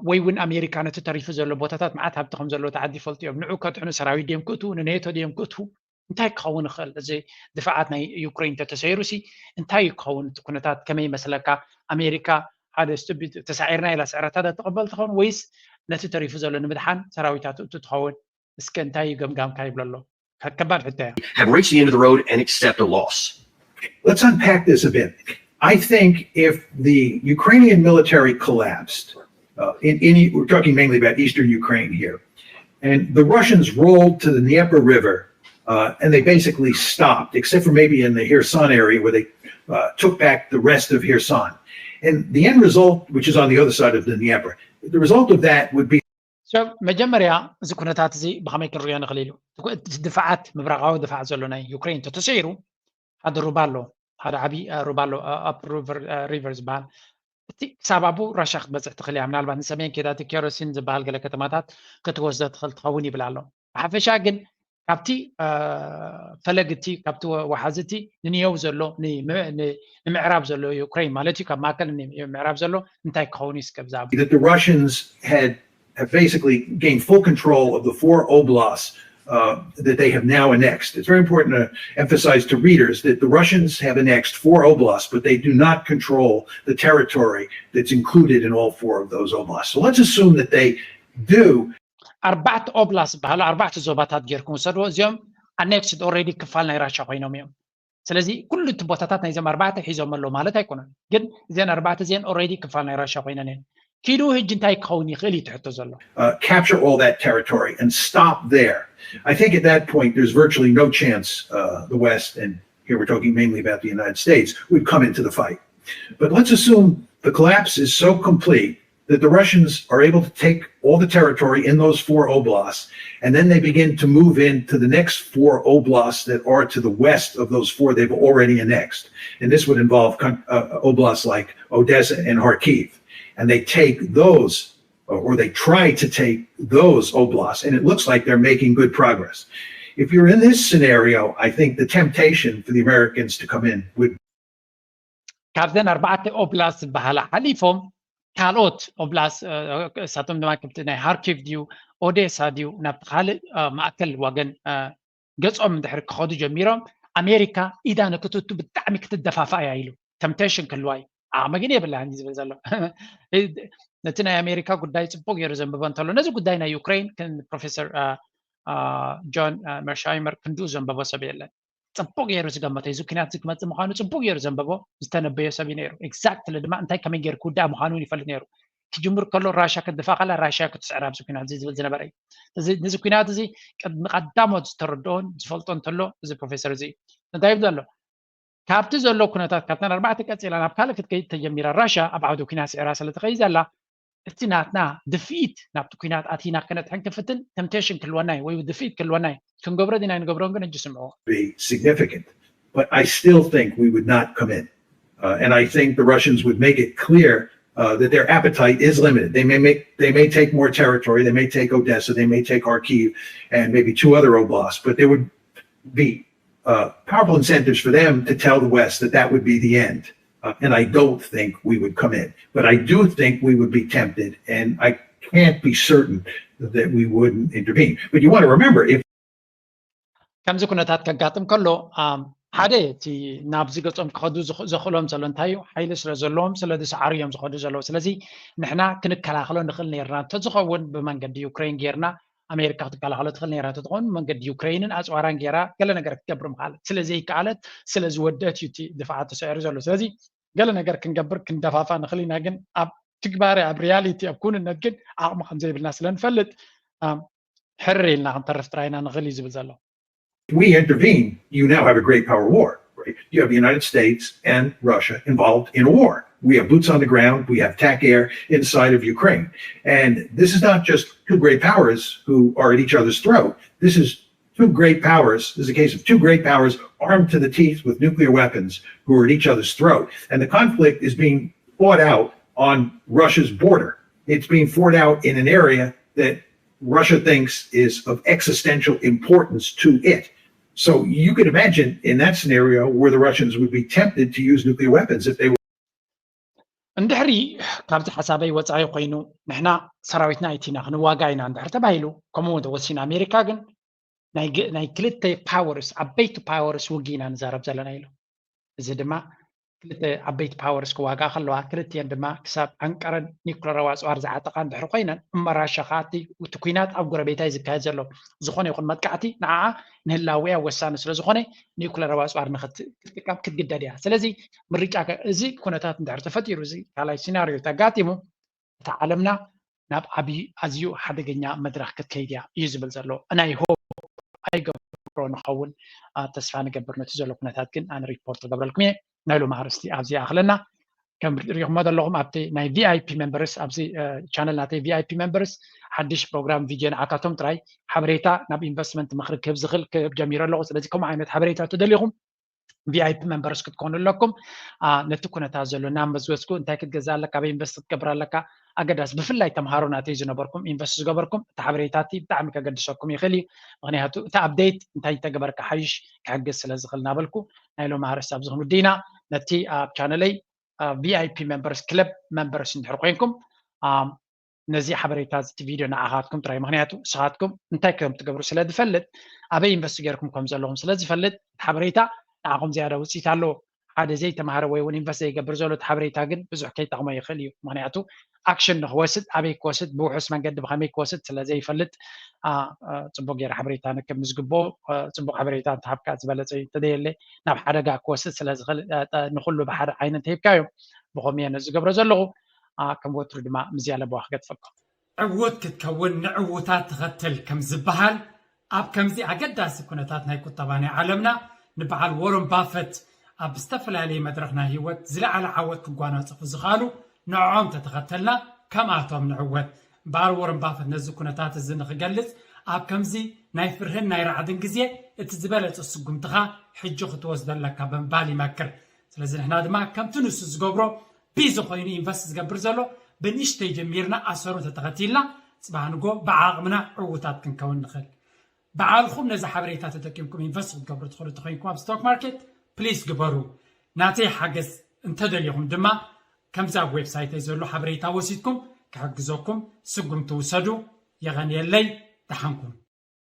ወይ እውን ኣሜሪካ ነቲ ተሪፉ ዘሎ ቦታታት መዓት ሃብቲ ከም ዘለዎ ተዓዲ ይፈልጡ እዮም። ንዑ ከድሕኑ ሰራዊት ድዮም ክእትዉ ንኔቶ ድዮም ክእትዉ እንታይ ክኸውን ይኽእል? እዚ ድፋዓት ናይ ዩክሬን እንተተሰይሩ ሲ እንታይ እዩ ክኸውን? እቲ ኩነታት ከመይ ይመስለካ? ኣሜሪካ ሓደ ስቱቢድ ተሳዒርና ኢላ ስዕረታ ዶ ትቕበል ትኸውን ወይስ ነቲ ተሪፉ ዘሎ ንምድሓን ሰራዊታ ትእቱ ትኸውን? እስከ እንታይ እዩ ገምጋምካ ይብሎ ኣሎ። ከ- ከባድ ሕቶ እያ። have reached the end of the road and accept a loss. Let's unpack this a bit. I think if the Ukrainian military collapsed, uh, in, in we're talking mainly about eastern Ukraine here, and the Russians rolled to the Dnieper River, uh, and they basically stopped, except for maybe in the Kherson area where they uh, took back the rest of Kherson. And the end result, which is on the other side of the Dnieper, the result of that would be So መጀመርያ እዚ ኩነታት እዚ ብኸመይ ክንሪኦ ንኽእል ኢሉ እቲ ድፍዓት ምብራቓዊ ድፍዓት ዘሎ ናይ ዩክሬን ተተሰይሩ ሓደ ሩባ ኣሎ ሓደ ዓብዪ ሩባ ኣሎ ኣፕ ሪቨር ዝበሃል እቲ ክሳብ ኣብኡ ራሻ ክትበፅሕ ትኽእል እያ ምናልባት ንሰሜን ኬዳቲ ኬሮሲን ዝበሃል ገለ ከተማታት ክትወስዶ ትኽእል ትኸውን ይብል ኣሎ ብሓፈሻ ግን ካብቲ ፈለግቲ ካብቲ ወሓዝቲ ንንየው ዘሎ ንምዕራብ ዘሎ ዩክሬን ማለት እዩ ካብ ማእከል ምዕራብ ዘሎ እንታይ ክኸውን እዩ እስከ ብዛዕባ that the Russians had have basically gained full control of the four oblasts uh, that they have now annexed. It's very important to emphasize to readers that the Russians have annexed four oblasts, but they do not control the territory that's included in all four of those oblasts. So let's assume that they do. ኣርባዕተ ኦብላስ ዝበሃሉ ኣርባዕተ ዞባታት ጌርኩም ውሰድዎ እዚኦም ኣኔክስድ ኦልሬዲ ክፋል ናይ ራሻ ኮይኖም እዮም ስለዚ ኩሉ እቲ ቦታታት ናይዞም ኣርባዕተ ሒዞም ኣለዉ ማለት ኣይኮነን ግን እዚን ኣርባዕተ እዚን ኦልሬዲ ክፋል ናይ ራሻ ኮይነን እየን ኪዱ ህጂ እንታይ ክኸውን ይኽእል እዩ ትሕቶ ዘሎ uh, capture all that territory and stop there. I think at that point, there's virtually no chance uh, the West, and here we're talking mainly about the United States, would come into the fight. But let's assume the collapse is so complete that the Russians are able to take all the territory in those four oblasts, and then they begin to move into the next four oblasts that are to the west of those four they've already annexed. And this would involve uh, oblasts like Odessa and Kharkiv. And they take those, or they try to take those oblasts, and it looks like they're making good progress. If you're in this scenario, I think the temptation for the Americans to come in would ካብዘን ኣርባዕተ ኦብላስ ዝበሃላ ሓሊፎም ካልኦት ኦብላስ እሳቶም ድማ ከምቲ ናይ ሃርኪቭ ድዩ ኦዴሳ ድዩ ናብቲ ካልእ ማእከል ወገን ገጾም እንድሕር ክኸዱ ጀሚሮም ኣሜሪካ ኢዳ ንክትቱ ብጣዕሚ ክትደፋፋ እያ ኢሉ ተምቴሽን ክህልዋ እዩ ዓቕሚ ግን የብላን ዝብል ዘሎ ነቲ ናይ ኣሜሪካ ጉዳይ ፅቡቅ ገይሩ ዘንብቦ እንተሎ ነዚ ጉዳይ ናይ ዩክሬን ፕሮፌሰር ጆን መርሻይመር ክንድኡ ዘንበቦ ሰብ የለን ፅቡቅ ገይሩ ዝገመተ እዚ ኩናት እዚ ክመፅእ ምኳኑ ፅቡቅ ገይሩ ዘንበቦ ዝተነበዮ ሰብ እዩ ነይሩ exactly ድማ እንታይ ከመይ ገይሩ ክውዳእ ምኳኑ እውን ይፈልጥ ነይሩ ክጅምር ከሎ ራሻ ክትድፋ ከላ ራሻ ክትስዕር ኣብዚ ኩናት እዚ ዝብል ዝነበረ እዩ ነዚ ኩናት እዚ ቅድሚ ቀዳሞት ዝተረድኦን ዝፈልጦ እንተሎ እዚ ፕሮፌሰር እዚ እንታይ ይብል ዘሎ ካብቲ ዘሎ ኩነታት ካብተን ኣርባዕተ ቀፂላ ናብ ካልእ ክትከይድ ተጀሚራ ራሻ ኣብ ዓውዲ ኩናት ስዕራ ስለ ትኸይድ ዘላ እቲ ናትና ድፍኢት ናብቲ ኩናት ኣቲና ከነጥሕን ክፍትን ተምቴሽን ክህልወና እዩ ወይ ድፍኢት ክህልወና እዩ ክንገብሮ ዲና ንገብሮን ግን ሕጂ ስምዕዎ be significant. But I still think we would not come in. Uh, and I think the Russians would make it clear uh, that their appetite is limited. They may make they may take more territory. They may take Odessa. They may take Kharkiv, and maybe two other oblasts. But there would be uh, powerful incentives for them to tell the West that that would be the end. Uh, and I don't think we would come in. But I do think we would be tempted, and I can't be certain that we wouldn't intervene. But you want to remember if ከምዚ ኩነታት ከጋጥም ከሎ ሓደ እቲ ናብዚ ገጾም ክኸዱ ዘኽእሎም ዘሎ እንታይ እዩ ሓይሊ ስለ ዘለዎም ስለ ዝሰዓሩ እዮም ዝኸዱ ዘለዉ ስለዚ ንሕና ክንከላኸሎ ንኽእል ነርና እንተዝኸውን ብመንገዲ ዩክሬን ጌርና ኣሜሪካ ክትከላኸሎ ትኽእል ነራ እንተትኸውን መንገዲ ዩክሬንን ኣፅዋራን ጌራ ገለ ነገር ክትገብር ምክኣለት ስለ ዘይከኣለት ስለ ዝወደት እዩ እቲ ድፍዓት ተሰዒሩ ዘሎ ስለዚ ገለ ነገር ክንገብር ክንደፋፋ ንኽእል ኢና ግን ኣብ ትግባረ ኣብ ሪያሊቲ ኣብ ኩንነት ግን ዓቕሚ ከም ዘይብልና ስለ ንፈልጥ ሕርር ኢልና ክንተርፍ ጥራይና ንኽእል እዩ ዝብል ዘሎ we intervene, you now have a great power war. Right? You have the United States and Russia involved in a war. We have boots on the ground. We have TAC air inside of Ukraine. And this is not just two great powers who are at each other's throat. This is two great powers. This is a case of two great powers armed to the teeth with nuclear weapons who are at each other's throat. And the conflict is being fought out on Russia's border. It's being fought out in an area that Russia thinks is of existential importance to it. So you could imagine in that scenario where the Russians would be tempted to use nuclear weapons if they were. እንድሕሪ ካብዚ ሓሳበይ ወፃኢ ኮይኑ ንሕና ሰራዊትና ኣይቲና ክንዋጋ ኢና እንድሕር ተባሂሉ ከምኡ እውን ተወሲኑ ኣሜሪካ ግን ናይ ክልተ ፓወርስ ዓበይቲ ፓወርስ ውጊ ኢና ንዛረብ ዘለና ኢሉ እዚ ድማ ክልተ ዓበይቲ ፓወርስ ክዋግኣ ከለዋ፣ ክልቲኤን ድማ ክሳብ ዓንቀረን ኒኩለራዊ ኣፅዋር ዝዓጠቓ እንድሕር ኮይነን፣ እመራሻ ከዓ እቲ፣ እቲ ኲናት ኣብ ጎረቤታ እዩ ዝካየድ ዘሎ። ዝኾነ ይኹን መጥቃዕቲ ንዓኣ ንህላዊኣ ወሳኒ ስለ ዝኾነ፣ ኒኩለራዊ ኣፅዋር ንክትጥቀም ክትግደድ እያ። ስለዚ ምርጫ ከ-፣ እዚ ኩነታት እንድሕር ተፈጢሩ፣ እዚ ካልኣይ ሲናሪዮ ተጋጢሙ፣ እታ ዓለምና ናብ ዓብዪ ኣዝዩ ሓደገኛ መድረኽ ክትከይድ እያ እዩ ዝብል ዘሎ። ናይ ሆፕ ኣይገብሮ ንኸውን፣ አ፣ ተስፋ ንገብር። ነቲ ዘሎ ኩነታት ግን ኣነ ሪፖርት ክገብረልኩም እየ። ናይ ሎሚ ኣርእስቲ ኣብዚ ይኣኽለና። ከም ሪኹሞ ዘለኹም ኣብቲ ናይ ቪኣይፒ ሜምበርስ፣ ኣብዚ ቻነል ናተይ ቪኣይፒ ሜምበርስ ሓድሽ ፕሮግራም ቪድዮ ንዓካቶም ጥራይ ሓበሬታ ናብ ኢንቨስትመንት ምኽሪ ክህብ ዝኽእል ክህብ ጀሚረ ኣለኹ። ስለዚ ከምኡ ዓይነት ሓበሬታ ተደሊኹም ቪኣይፒ ሜምበርስ ክትኮኑ ኣለኩም። አ፣ ነቲ ኩነታት ዘሎ እናመዝገዝኩ እንታይ ክትገዛ ኣለካ፣ ኣበይ ኢንቨስት ክትገብር ኣለካ፣ ኣገዳሲ ብፍላይ ተምሃሮ ናተይ ዝነበርኩም ኢንቨስት ዝገበርኩም እቲ ሓበሬታ እቲ ብጣዕሚ ከገድሰኩም ይኽእል እዩ። ምኽንያቱ እቲ ኣፕዴት እንታይ ተገበርካ ሓይሽ ክሕግዝ ስለ ዝኽእል እናበልኩ ናይ ሎሚ ኣርእስቲ ኣብዚ ክንውዲ ኢና። ነቲ ኣብ ቻነለይ ቪኣይፒ ሜምበርስ ክለብ ሜምበርስ እንድሕር ኮይንኩም አ፣ ነዚ ሓበሬታ እዚ ቪድዮ ንዓኻትኩም ጥራይ፣ ምኽንያቱ ንስኻትኩም እንታይ ከም ትገብሩ ስለ ዝፈልጥ፣ ኣበይ ኢንቨስት ገይርኩም ከም ዘለኹም ስለ ዝፈልጥ፣ እቲ ሓበሬታ ንዓኹም ዝያዳ ውፅኢት ኣለዎ። ሓደ ዘይተማሃረ ወይ እውን ኢንቨስት ዘይገብር ዘሎ እቲ ሓበሬታ ግን ብዙሕ ከይጠቕሞ ይኽእል እዩ። ምኽንያቱ ኣክሽን ንክወስድ፣ ኣበይ ክወስድ፣ ብውሑስ መንገዲ ብኸመይ ክወስድ ስለ ዘይፈልጥ፣ አ፣ አ፣ ፅቡቅ ገይረ ሓበሬታ ንክብ ምስ ግብኦ፣ አ፣ ፅቡቅ ሓበሬታ እንተሃብካ ዝበለፀ እዩ። እንተዘየለ ናብ ሓደጋ ክወስድ ስለ ዝኽእል፣ አ፣ ጠ-፣ ንኹሉ ብሓደ ዓይኒ እንተሂብካዮም ብኸምኡ እየ ነዚ ዝገብሮ ዘለኹ። አ፣ ከም ወትሩ ድማ ምስ ዝያዳ ለበዋ ክገድፈኩም። ዕዉት ክትከውን ንዕዉታት ተኸተል ከም ዝበሃል፣ ኣብ ከምዚ ኣገዳሲ ኩነታት ናይ ቁጠባ ናይ ዓለምና፣ ንበዓል ዎረን ባፈት ኣብ ዝተፈላለየ መድረኽ ናይ ህይወት ዝለዓለ ዓወት ክጓናጸፉ ዝኽኣሉ ንዕኦም ተተኸተልና፣ ከምኣቶም ንዕወት። እምበኣር ዎረን ባፈት ነዚ ኩነታት እዚ ንኽገልጽ፣ ኣብ ከምዚ ናይ ፍርህን ናይ ራዕድን ግዜ እቲ ዝበለጸ ስጉምትኻ ሕጂ ክትወስዶ ኣለካ ብምባል ይመክር። ስለዚ ንሕና ድማ ከምቲ ንሱ ዝገብሮ ቢዚ ኮይኑ ኢንቨስት ዝገብር ዘሎ ብንእሽተይ ጀሚርና ኣሰሩ እንተተኸቲልና፣ ጽባሕ ንጎ ብዓቕምና ዕዉታት ክንከውን ንኽእል። ባዕልኹም ነዚ ሓበሬታ ተጠቂምኩም ኢንቨስት ክትገብሩ ትኽእሉ እንተኾይንኩም ኣብ ስቶክ ማርኬት ፕሊዝ ግበሩ። ናተይ ሓገዝ እንተደሊኹም ድማ ከምዚ ኣብ ዌብሳይተይ ዘሎ ሓበሬታ ወሲድኩም ክሕግዘኩም ስጉምቲ ውሰዱ። የቐንየለይ። ደሓንኩም።